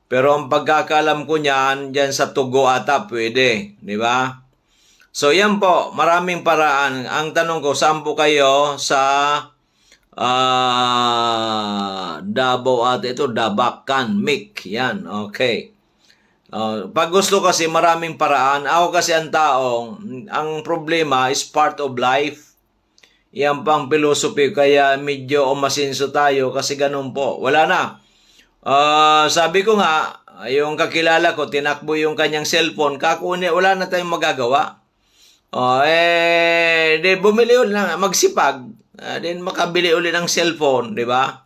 Pero ang pagkakaalam ko niyan, dyan sa Tugo ata pwede, di ba? So yan po, maraming paraan. Ang tanong ko, saan po kayo sa ah, Davao ata ito, Dabakan, Mic. Yan, okay. Ah, pag gusto kasi maraming paraan. Ako kasi ang taong, ang problema is part of life. Yan pang philosophy, kaya medyo umasenso tayo kasi ganun po. Wala na. Ah, sabi ko nga, yung kakilala ko, tinakbo yung kanyang cellphone, kako niya, wala na tayong magagawa. Oh, eh, di bumili ulit na, magsipag. Ah, then makabili ulit ng cellphone, di ba?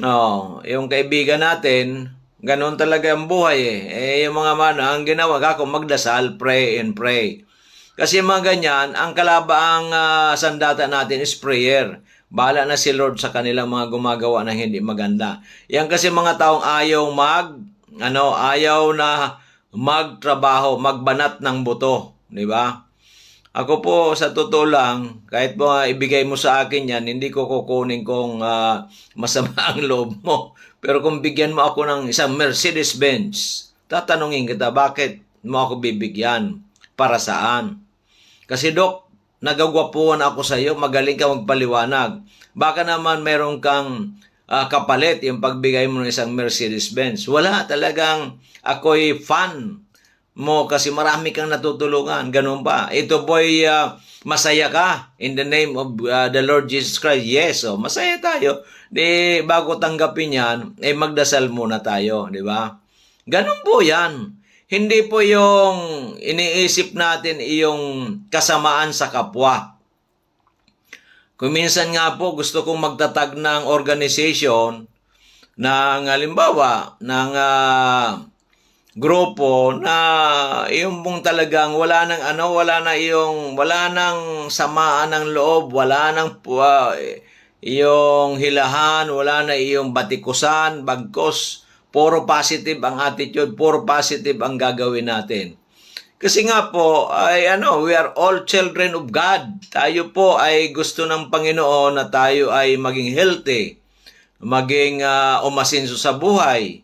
Oh, yung kaibigan natin, ganun talaga ang buhay eh. Eh, yung mga mano, ang ginawa, kako magdasal, pray and pray. Kasi mga ganyan, ang kalaba, ang ah, sandata natin is prayer. Bahala na si Lord sa kanilang mga gumagawa ng hindi maganda. Yan kasi mga taong ayaw mag, ano, ayaw na magtrabaho, magbanat ng buto, di ba? Ako po, sa totoo lang, kahit mo nga ibigay mo sa akin yan, hindi ko kukunin kung ah, masama ang loob mo. Pero kung bigyan mo ako ng isang Mercedes-Benz, tatanungin kita, bakit mo ako bibigyan? Para saan? Kasi, Dok, nagagwapuhan ako sa iyo, magaling ka magpaliwanag. Baka naman meron kang ah, kapalit yung pagbigay mo ng isang Mercedes-Benz. Wala, talagang ako'y fan mo kasi marami kang natutulungan. Ganun ba? Ito po'y ah, masaya ka in the name of ah, the Lord Jesus Christ. Yes, oh, masaya tayo. Di bago tanggapin yan, eh magdasal muna tayo, di ba? Ganun po yan. Hindi po yung iniisip natin yung kasamaan sa kapwa. Kung minsan nga po gusto kong magtatag ng organization, ng halimbawa, ng ah, grupo na yung pong talagang wala nang ano, wala na yung, wala nang samaan ng loob, wala nang ah, yung hilahan, wala na yung batikusan, bagkos, puro positive ang attitude, puro positive ang gagawin natin. Kasi nga po, ay ano, we are all children of God. Tayo po ay gusto ng Panginoon na tayo ay maging healthy, maging ah, umasenso sa buhay.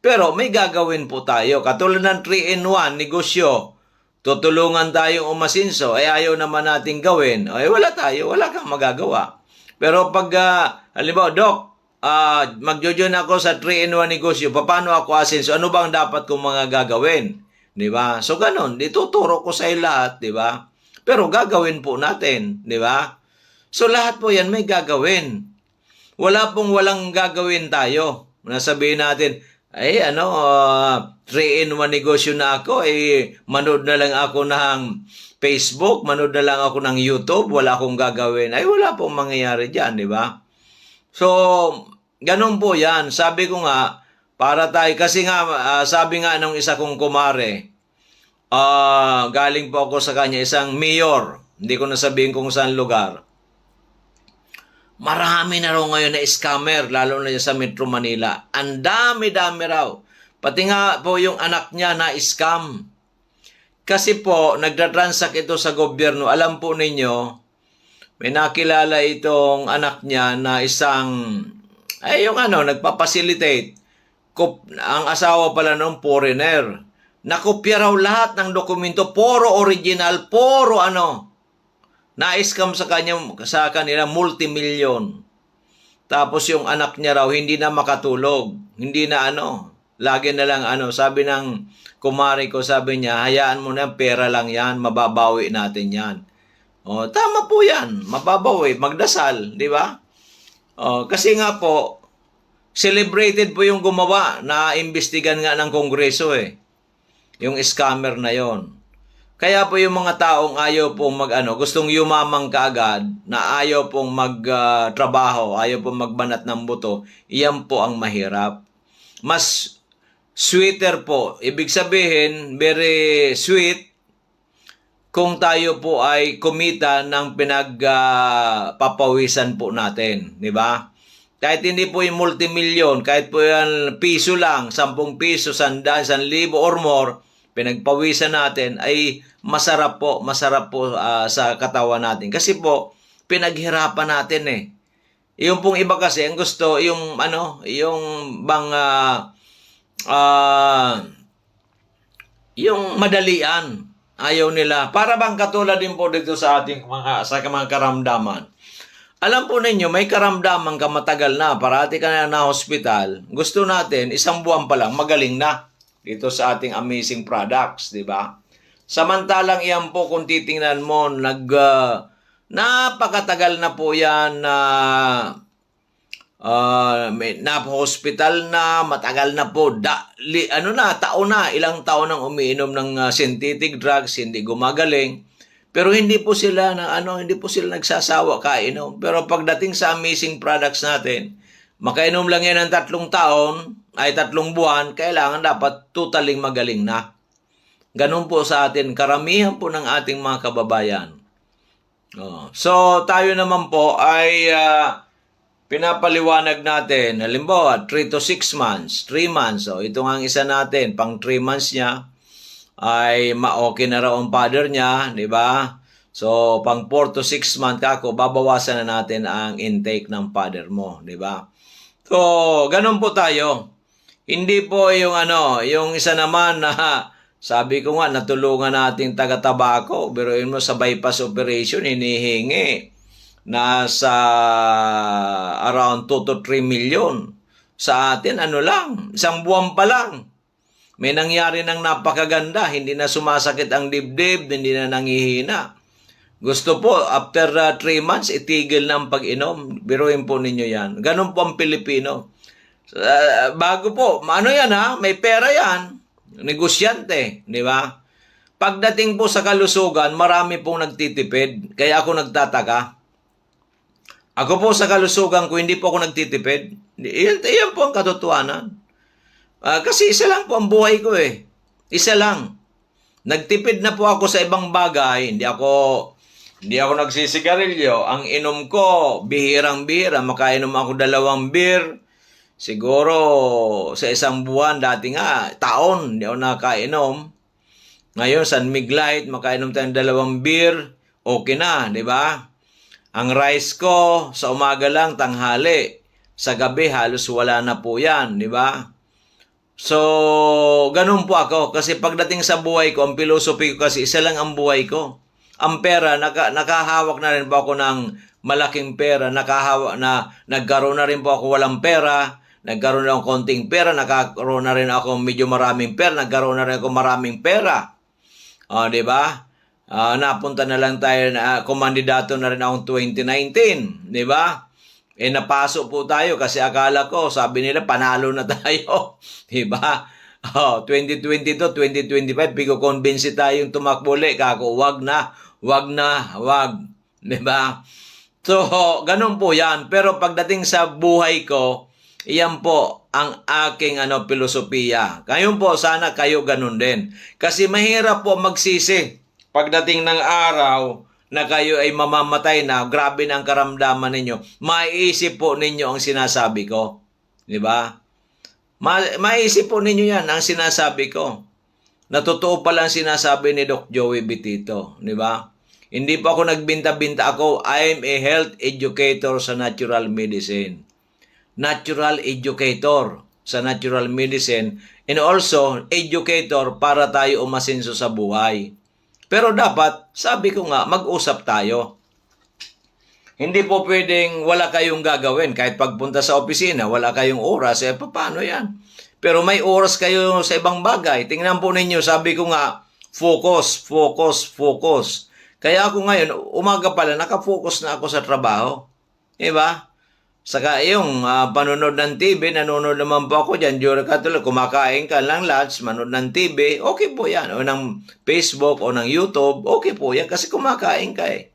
Pero may gagawin po tayo. Katulad ng three in one negosyo, tutulungan tayong umasenso, eh ayaw naman nating gawin, eh wala tayo, wala kang magagawa. Pero pag, ah, halimbawa, Doc, ah, magjo-join ako sa three in one negosyo, paano ako asenso? Ano bang dapat kong mga gagawin? Di ba? So, ganun, ituturo ko sa lahat, di ba? Pero gagawin po natin, di ba? So, lahat po yan may gagawin. Wala pong walang gagawin tayo. Nasabihin natin, ay ano, ah, three in one negosyo na ako, eh, manood na lang ako ng Facebook, manood na lang ako ng YouTube, wala akong gagawin. Ay, wala pong mangyayari dyan, di ba? So, ganun po yan. Sabi ko nga, para tayo, kasi nga, ah, sabi nga nung isa kong kumare, ah, galing po ako sa kanya, isang mayor, hindi ko na sabihin kung saan lugar. Marami na raw ngayon na scammer, lalo na dyan sa Metro Manila. Ang dami-dami raw. Pati nga po yung anak niya na-scam. Kasi po, nagtatransact ito sa gobyerno. Alam po ninyo, may nakilala itong anak niya na isang, ay yung ano, nagpa-facilitate. Kup-, ang asawa pala noon, foreigner. Nakopya raw lahat ng dokumento, puro original, puro ano. Na-scam sa kanya, sa kanila, multimilyon. Tapos yung anak niya raw, hindi na makatulog. Hindi na ano, lagi na lang ano, sabi ng kumare ko, sabi niya, "Hayaan mo na yan, pera lang yan, mababawi natin yan." Oh, tama po yan, mababawi, magdasal, di ba? Oh, kasi nga po, celebrated po yung gumawa, naimbestigan nga ng Kongreso eh, yung scammer na yon. Kaya po yung mga taong ayaw pong mag-ano, gustong yumamang kaagad, na ayaw pong mag, ah, trabaho, ayaw pong magbanat ng buto, iyan po ang mahirap. Mas sweeter po, ibig sabihin, very sweet kung tayo po ay kumita ng pinag, ah, papawisan po natin, di ba? Kahit hindi po yung multimilyon, kahit po yan piso lang, sampung piso, sandaan, isang libo or more, pinagpawisan natin, ay masarap po, masarap po ah, sa katawan natin. Kasi po, pinaghirapan natin eh. Yung pong iba kasi, ang gusto, yung ano, yung bang ah, ah, yung madalian. Ayaw nila. Para bang katulad din po dito sa ating mga, sa mga karamdaman. Alam po ninyo, may karamdaman ka matagal na, parati ka na na-hospital. Gusto natin, isang buwan pa lang, magaling na dito sa ating amazing products, di ba? Samantalang iyan po, kung titingnan mo, nag, ah, Napakatagal na po yan na, ah, may, na-hospital na, matagal na po, da, li, ano na, taon na, ilang taon nang umiinom ng, ah, synthetic drugs, hindi gumagaling. Pero hindi po sila na, ano, hindi po sila nagsasawa kainom. Pero pagdating sa amazing products natin, makainom lang yan ng tatlong taon, ay tatlong buwan, kailangan dapat totally magaling na. Ganun po sa atin, karamihan po ng ating mga kababayan. Oh. So, tayo naman po ay, ah, pinapaliwanag natin, halimbawa, three to six months, three months. So, ito nga ang isa natin, pang three months niya, ay ma-, okay na raw ang father niya, di ba? So, pang four to six months, kako, babawasan na natin ang intake ng father mo, di ba? So, ganun po tayo. Hindi po yung ano, yung isa naman na sabi ko nga, natulungan nating taga Tabaco, biruin mo sa bypass operation, hinihingi. Nasa around two to three million. Sa atin, ano lang, isang buwan pa lang. May nangyari ng napakaganda, hindi na sumasakit ang dibdib, hindi na nanghihina. Gusto po, after, ah, three months, itigil na ang pag-inom. Biruin po ninyo yan. Ganun po ang Pilipino. Ah, bago po, ano yan ha, may pera yan. Negosyante, di ba? Pagdating po sa kalusugan, marami pong nagtitipid. Kaya ako nagtataka. Ako po sa kalusugan ko, hindi po ako nagtitipid. Iyan, iyan po ang katotohanan. Ah, kasi isa lang po ang buhay ko eh. Isa lang. Nagtipid na po ako sa ibang bagay. Hindi ako, hindi ako nagsisigarilyo. Ang inom ko, bihirang-bihira. Makainom ako dalawang beer. Siguro sa isang buwan, dati nga, taon, hindi ako nakainom. Ngayon, San Mig Light, makainom tayong dalawang beer, okay na, di ba? Ang rice ko, sa umaga lang, tanghali. Sa gabi, halos wala na po yan, di ba? So, ganun po ako. Kasi pagdating sa buhay ko, ang philosophy ko kasi, isa lang ang buhay ko. Ang pera, naka-, nakahawak na rin po ako ng malaking pera. Nakahawa-, na, nagkaroon na rin po ako walang pera. Nagkaroon na akong konting pera. Nagkaroon na rin ako medyo maraming pera. Nagkaroon na rin ako maraming pera. O, di ba? Ah, napunta na lang tayo na, ah, kumandidato na rin akong twenty nineteen, di ba? Eh, napaso po tayo kasi akala ko, sabi nila, panalo na tayo. Di ba? O, twenty twenty-two, twenty twenty-five, pigko-convince tayong tumakbo ulit. Kako, wag na, wag na, wag. Di ba? So, ganun po yan. Pero pagdating sa buhay ko, iyan po ang aking, ano, pilosopiya. Ngayon po, sana kayo ganun din. Kasi mahirap po magsisi pagdating ng araw na kayo ay mamamatay na, grabe na ang karamdaman ninyo. Maiisip po ninyo ang sinasabi ko. Di ba? Ma-, maisip po ninyo yan, ang sinasabi ko. Na totoo pala ang sinasabi ni Doc Joey Bitito, di ba? Hindi pa ako nagbinta-binta. Ako, I'm a health educator sa natural medicine. Natural educator sa natural medicine. And also, educator para tayo umasenso sa buhay. Pero dapat, sabi ko nga, mag-usap tayo. Hindi po pwedeng wala kayong gagawin. Kahit pagpunta sa opisina, wala kayong oras. Eh, paano yan? Pero may oras kayo sa ibang bagay. Tingnan po ninyo, sabi ko nga, focus, focus, focus. Kaya ako ngayon, umaga pa lang, nakafocus na ako sa trabaho. Di ba? Saka yung, ah, panonood ng T V, nanonood naman po ako dyan. During ka tuloy, kumakain ka ng lunch, manood ng T V, okay po yan. O ng Facebook, o ng YouTube, okay po yan. Kasi kumakain ka eh.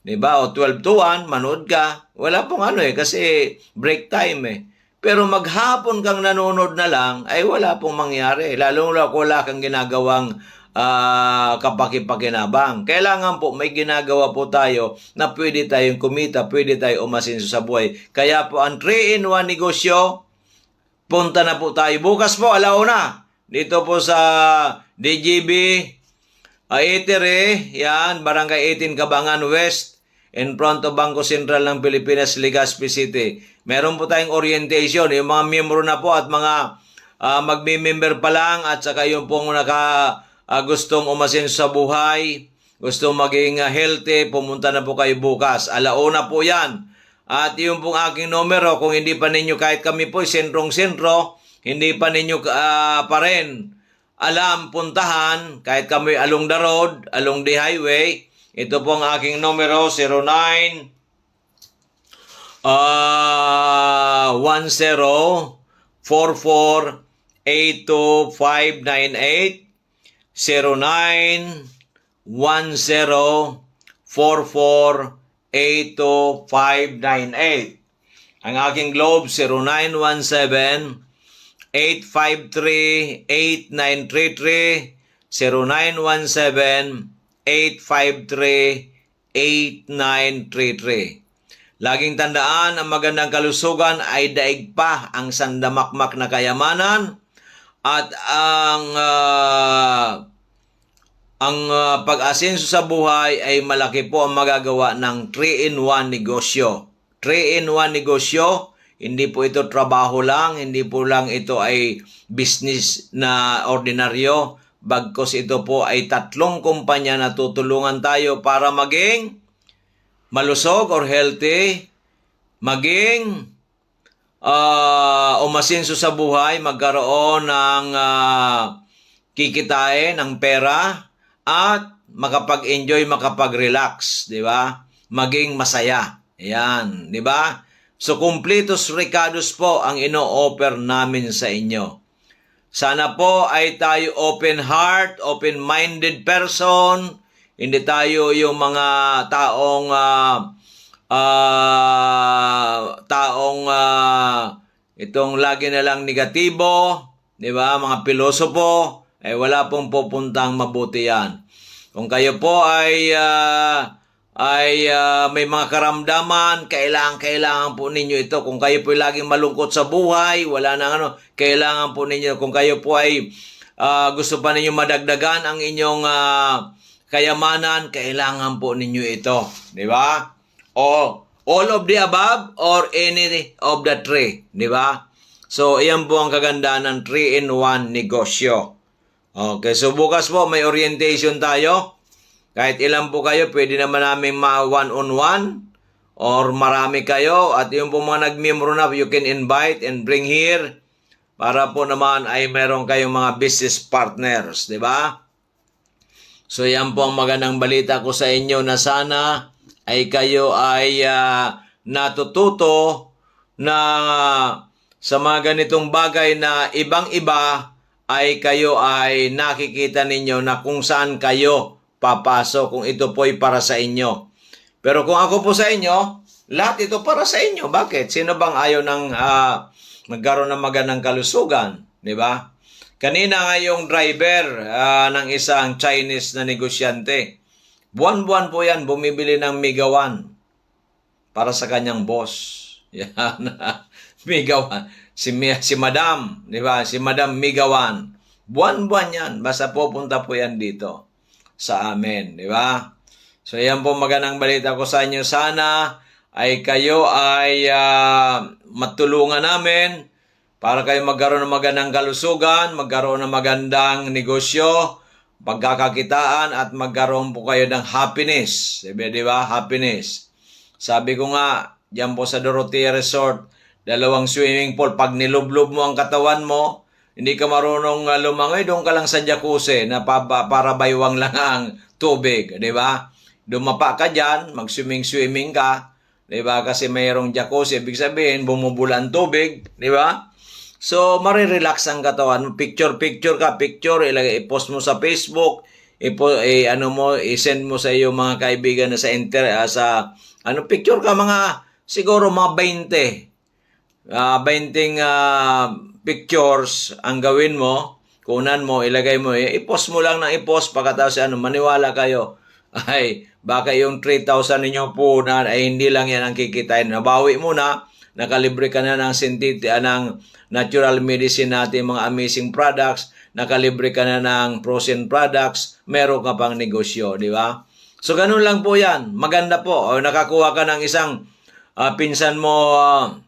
Di ba? O twelve to one, manood ka. Wala pong ano eh, kasi break time eh. Pero maghapon kang nanonood na lang, ay wala pong mangyari. Lalong-lalo kung wala kang ginagawang, ah, kapakipakinabang. Kailangan po may ginagawa po tayo na pwede tayong kumita, pwede tayo umasenso sa buhay. Kaya po ang three-in-one negosyo, punta na po tayo. Bukas po, alauna, dito po sa D G B, ah, Eatery, yan, Barangay eighteen Cabangan West, in front of Bangko Sentral ng Pilipinas, Legazpi City. Meron po tayong orientation, yung mga miyembro na po at mga, ah, magme-member pa lang at saka yung pong naka, ah, gustong umasenso sa buhay, gustong maging, ah, healthy, pumunta na po kayo bukas. Alauna po yan. At yung pong aking numero, kung hindi pa ninyo, kahit kami po, sentrong-sentro, hindi pa ninyo, ah, pa rin alam, puntahan, kahit kami along the road, along the highway, Ito po ang aking numero, zero nine, ah, one zero, four four, eight two five nine eight, zero nine, one zero, four four, eight two five nine eight. Ang aking Globe, zero nine one seven, eight five three, eight nine three three, zero nine one seven, eight five three, eight nine three three. Laging tandaan, ang magandang kalusugan ay daig pa ang sandamakmak na kayamanan, at ang, ah, ang, ah, pag-asenso sa buhay ay malaki po ang magagawa ng three-in-one negosyo. Three-in-one negosyo, hindi po ito trabaho lang, hindi po lang ito ay business na ordinaryo, bagkus ito po ay tatlong kumpanya na tutulungan tayo para maging malusog or healthy, maging, ah, umasenso sa buhay, magkaroon ng, ah, kikitain, ng pera, at makapag-enjoy, makapag-relax, di ba? Maging masaya. Ayan, di ba? So, kumpletos rekados po ang ino-offer namin sa inyo. Sana po ay tayo open heart, open-minded person. Hindi tayo yung mga taong, ah, ah, taong, ah, itong lagi na lang negatibo, di ba? Mga pilosopo, ay wala pong pupuntang mabuti yan. Kung kayo po ay, ah, ay, ah, may mga karamdaman, kailangan, kailangan po ninyo ito. Kung kayo po ay laging malungkot sa buhay, wala nang ano, kailangan po ninyo. Kung kayo po ay, ah, gusto pa ninyo madagdagan ang inyong, ah, kayamanan, kailangan po ninyo ito. Di ba? O all of the above or any of the three. Di ba? So, iyan po ang kagandahan ng three-in-one negosyo. Okay, so bukas po may orientation tayo. Kahit ilan po kayo, pwede naman namin ma-one-on-one or marami kayo. At yung po mga nagmiyembro na, you can invite and bring here para po naman ay meron kayong mga business partners, di ba? So, yan po ang magandang balita ko sa inyo, na sana ay kayo ay, ah, natututo na sa mga ganitong bagay na ibang-iba ay kayo ay nakikita ninyo na kung saan kayo papasok, kung ito po'y para sa inyo. Pero kung ako po sa inyo, lahat ito para sa inyo. Bakit? Sino bang ayaw ng, ah, magkaroon ng magandang kalusugan? Di ba? Kanina nga yung driver, ah, ng isang Chinese na negosyante, buwan-buwan po yan bumibili ng Migawan para sa kanyang boss. Yan. Migawan. Si, Mi- si Madam, di ba? Si Madam Migawan. Buwan-buwan yan. Basta pupunta po yan dito sa amin, di ba? So, yan po magandang balita ko sa inyo. Sana ay kayo ay, ah, matulungan namin para kayo magkaroon ng magandang kalusugan, magkaroon ng magandang negosyo, pagkakakitaan, at magkaroon po kayo ng happiness. Sabi, di ba? Happiness. Sabi ko nga, diyan po sa Dorotea Resort, dalawang swimming pool. Pag nilublob mo ang katawan mo, hindi ka marunong, ah, lumangoy, doon ka lang sa jacuzzi na pa- pa- para baywang lang ang tubig, di ba? Dumapa ka diyan, mag-swimming-swimming ka, di ba? Kasi mayroong jacuzzi, ibig sabihin, bumubula ang tubig, di ba? So, marirelax ang katawan mo. Picture-picture ka, picture, ilagay, i-post mo sa Facebook, ipo, i, ano mo, i-send mo sa iyong mga kaibigan na sa inter-, ah, sa, ano, picture ka, mga, siguro mga twenty. Ah, twenty, ah, pictures ang gawin mo, kunan mo, ilagay mo, i, i-post mo lang ng i-post, pagkatapos, ano, maniwala kayo. Ay, baka yung three thousand ninyo puhunan ay hindi lang yan ang kikitain. Nabawi mo na, nakalibre ka na ng synthetic, ah, ng natural medicine natin, mga amazing products, nakalibre ka na ng frozen products, meron ka pang negosyo, di ba? So, ganun lang po yan. Maganda po. O, nakakuha ka ng isang, ah, pinsan mo, ah,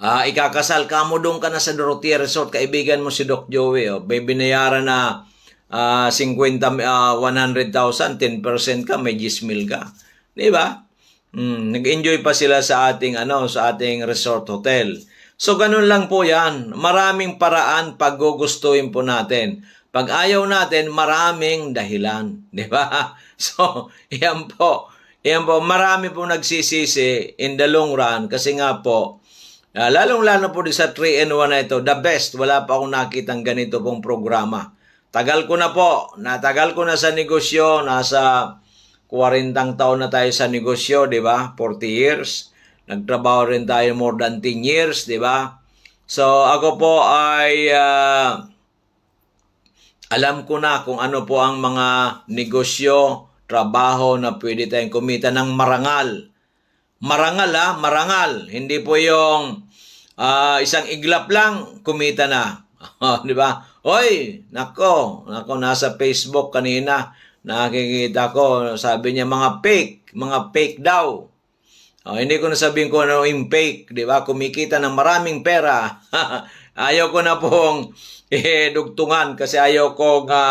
ah, ikakasal ka mo, doon ka na sa Dorotea Resort, kaibigan mo si Doc Joey, o, may binayaran na, ah, fifty, ah, one hundred thousand, ten percent ka, may diyes mil ka. Di ba? Mm, nag-enjoy pa sila sa ating, ano, sa ating resort hotel. So, ganun lang po yan. Maraming paraan paggugustuhin po natin. Pag ayaw natin, maraming dahilan, di ba? So, yan po. Yan po, marami po nagsisisi in the long run kasi nga po, ah, lalong-lalo po di sa three in one na ito, the best. Wala pa akong nakitang ganito pong programa. Tagal ko na po, natagal ko na sa negosyo, nasa kwarentang taon na tayo sa negosyo, di ba? Forty years. Nagtrabaho rin tayo more than ten years, di ba? So, ako po ay, ah, alam ko na kung ano po ang mga negosyo, trabaho na pwede tayong kumita ng marangal. Marangal, ah, marangal. Hindi po yung, ah, isang iglap lang, kumita na. Di ba? Oy, nako, nako, nasa Facebook kanina, nakikita ko, sabi niya, mga fake, mga fake daw. Oh, hindi ko na sabihin kung ano yung fake, di ba? Kumikita ng maraming pera. Ayaw ko na pong, eh, dugtungan kasi ayaw ko nga,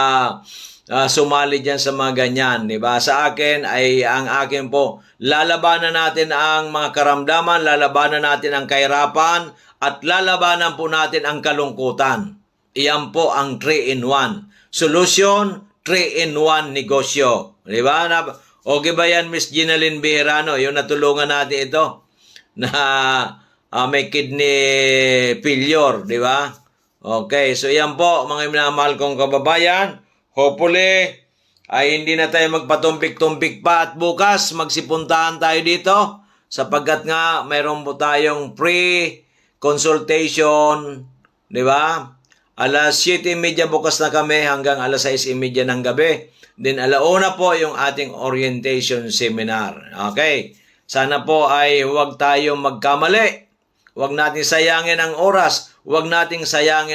ah, sumali dyan sa mga ganyan, di ba? Sa akin ay ang akin po, lalabanan natin ang mga karamdaman, lalabanan natin ang kahirapan, at lalabanan po natin ang kalungkutan. Iyan po ang three in one. Solusyon, three in one negosyo. Di ba? Na, okay ba yan, Miss Ginaline Bejerano? Yung natulungan natin ito na, ah, may kidney failure, di ba? Okay, so yan po, mga minamahal kong kababayan. Hopefully, ay hindi na tayo magpatumpik-tumpik pa at bukas magsipuntahan tayo dito sapagkat nga mayroon po tayong free consultation, di ba? Alas siyete y media bukas na kami hanggang alas sais y media ng gabi. Then alauna po yung ating orientation seminar. Okay. Sana po ay huwag tayong magkamali. Huwag natin sayangin ang oras. Huwag nating sayangin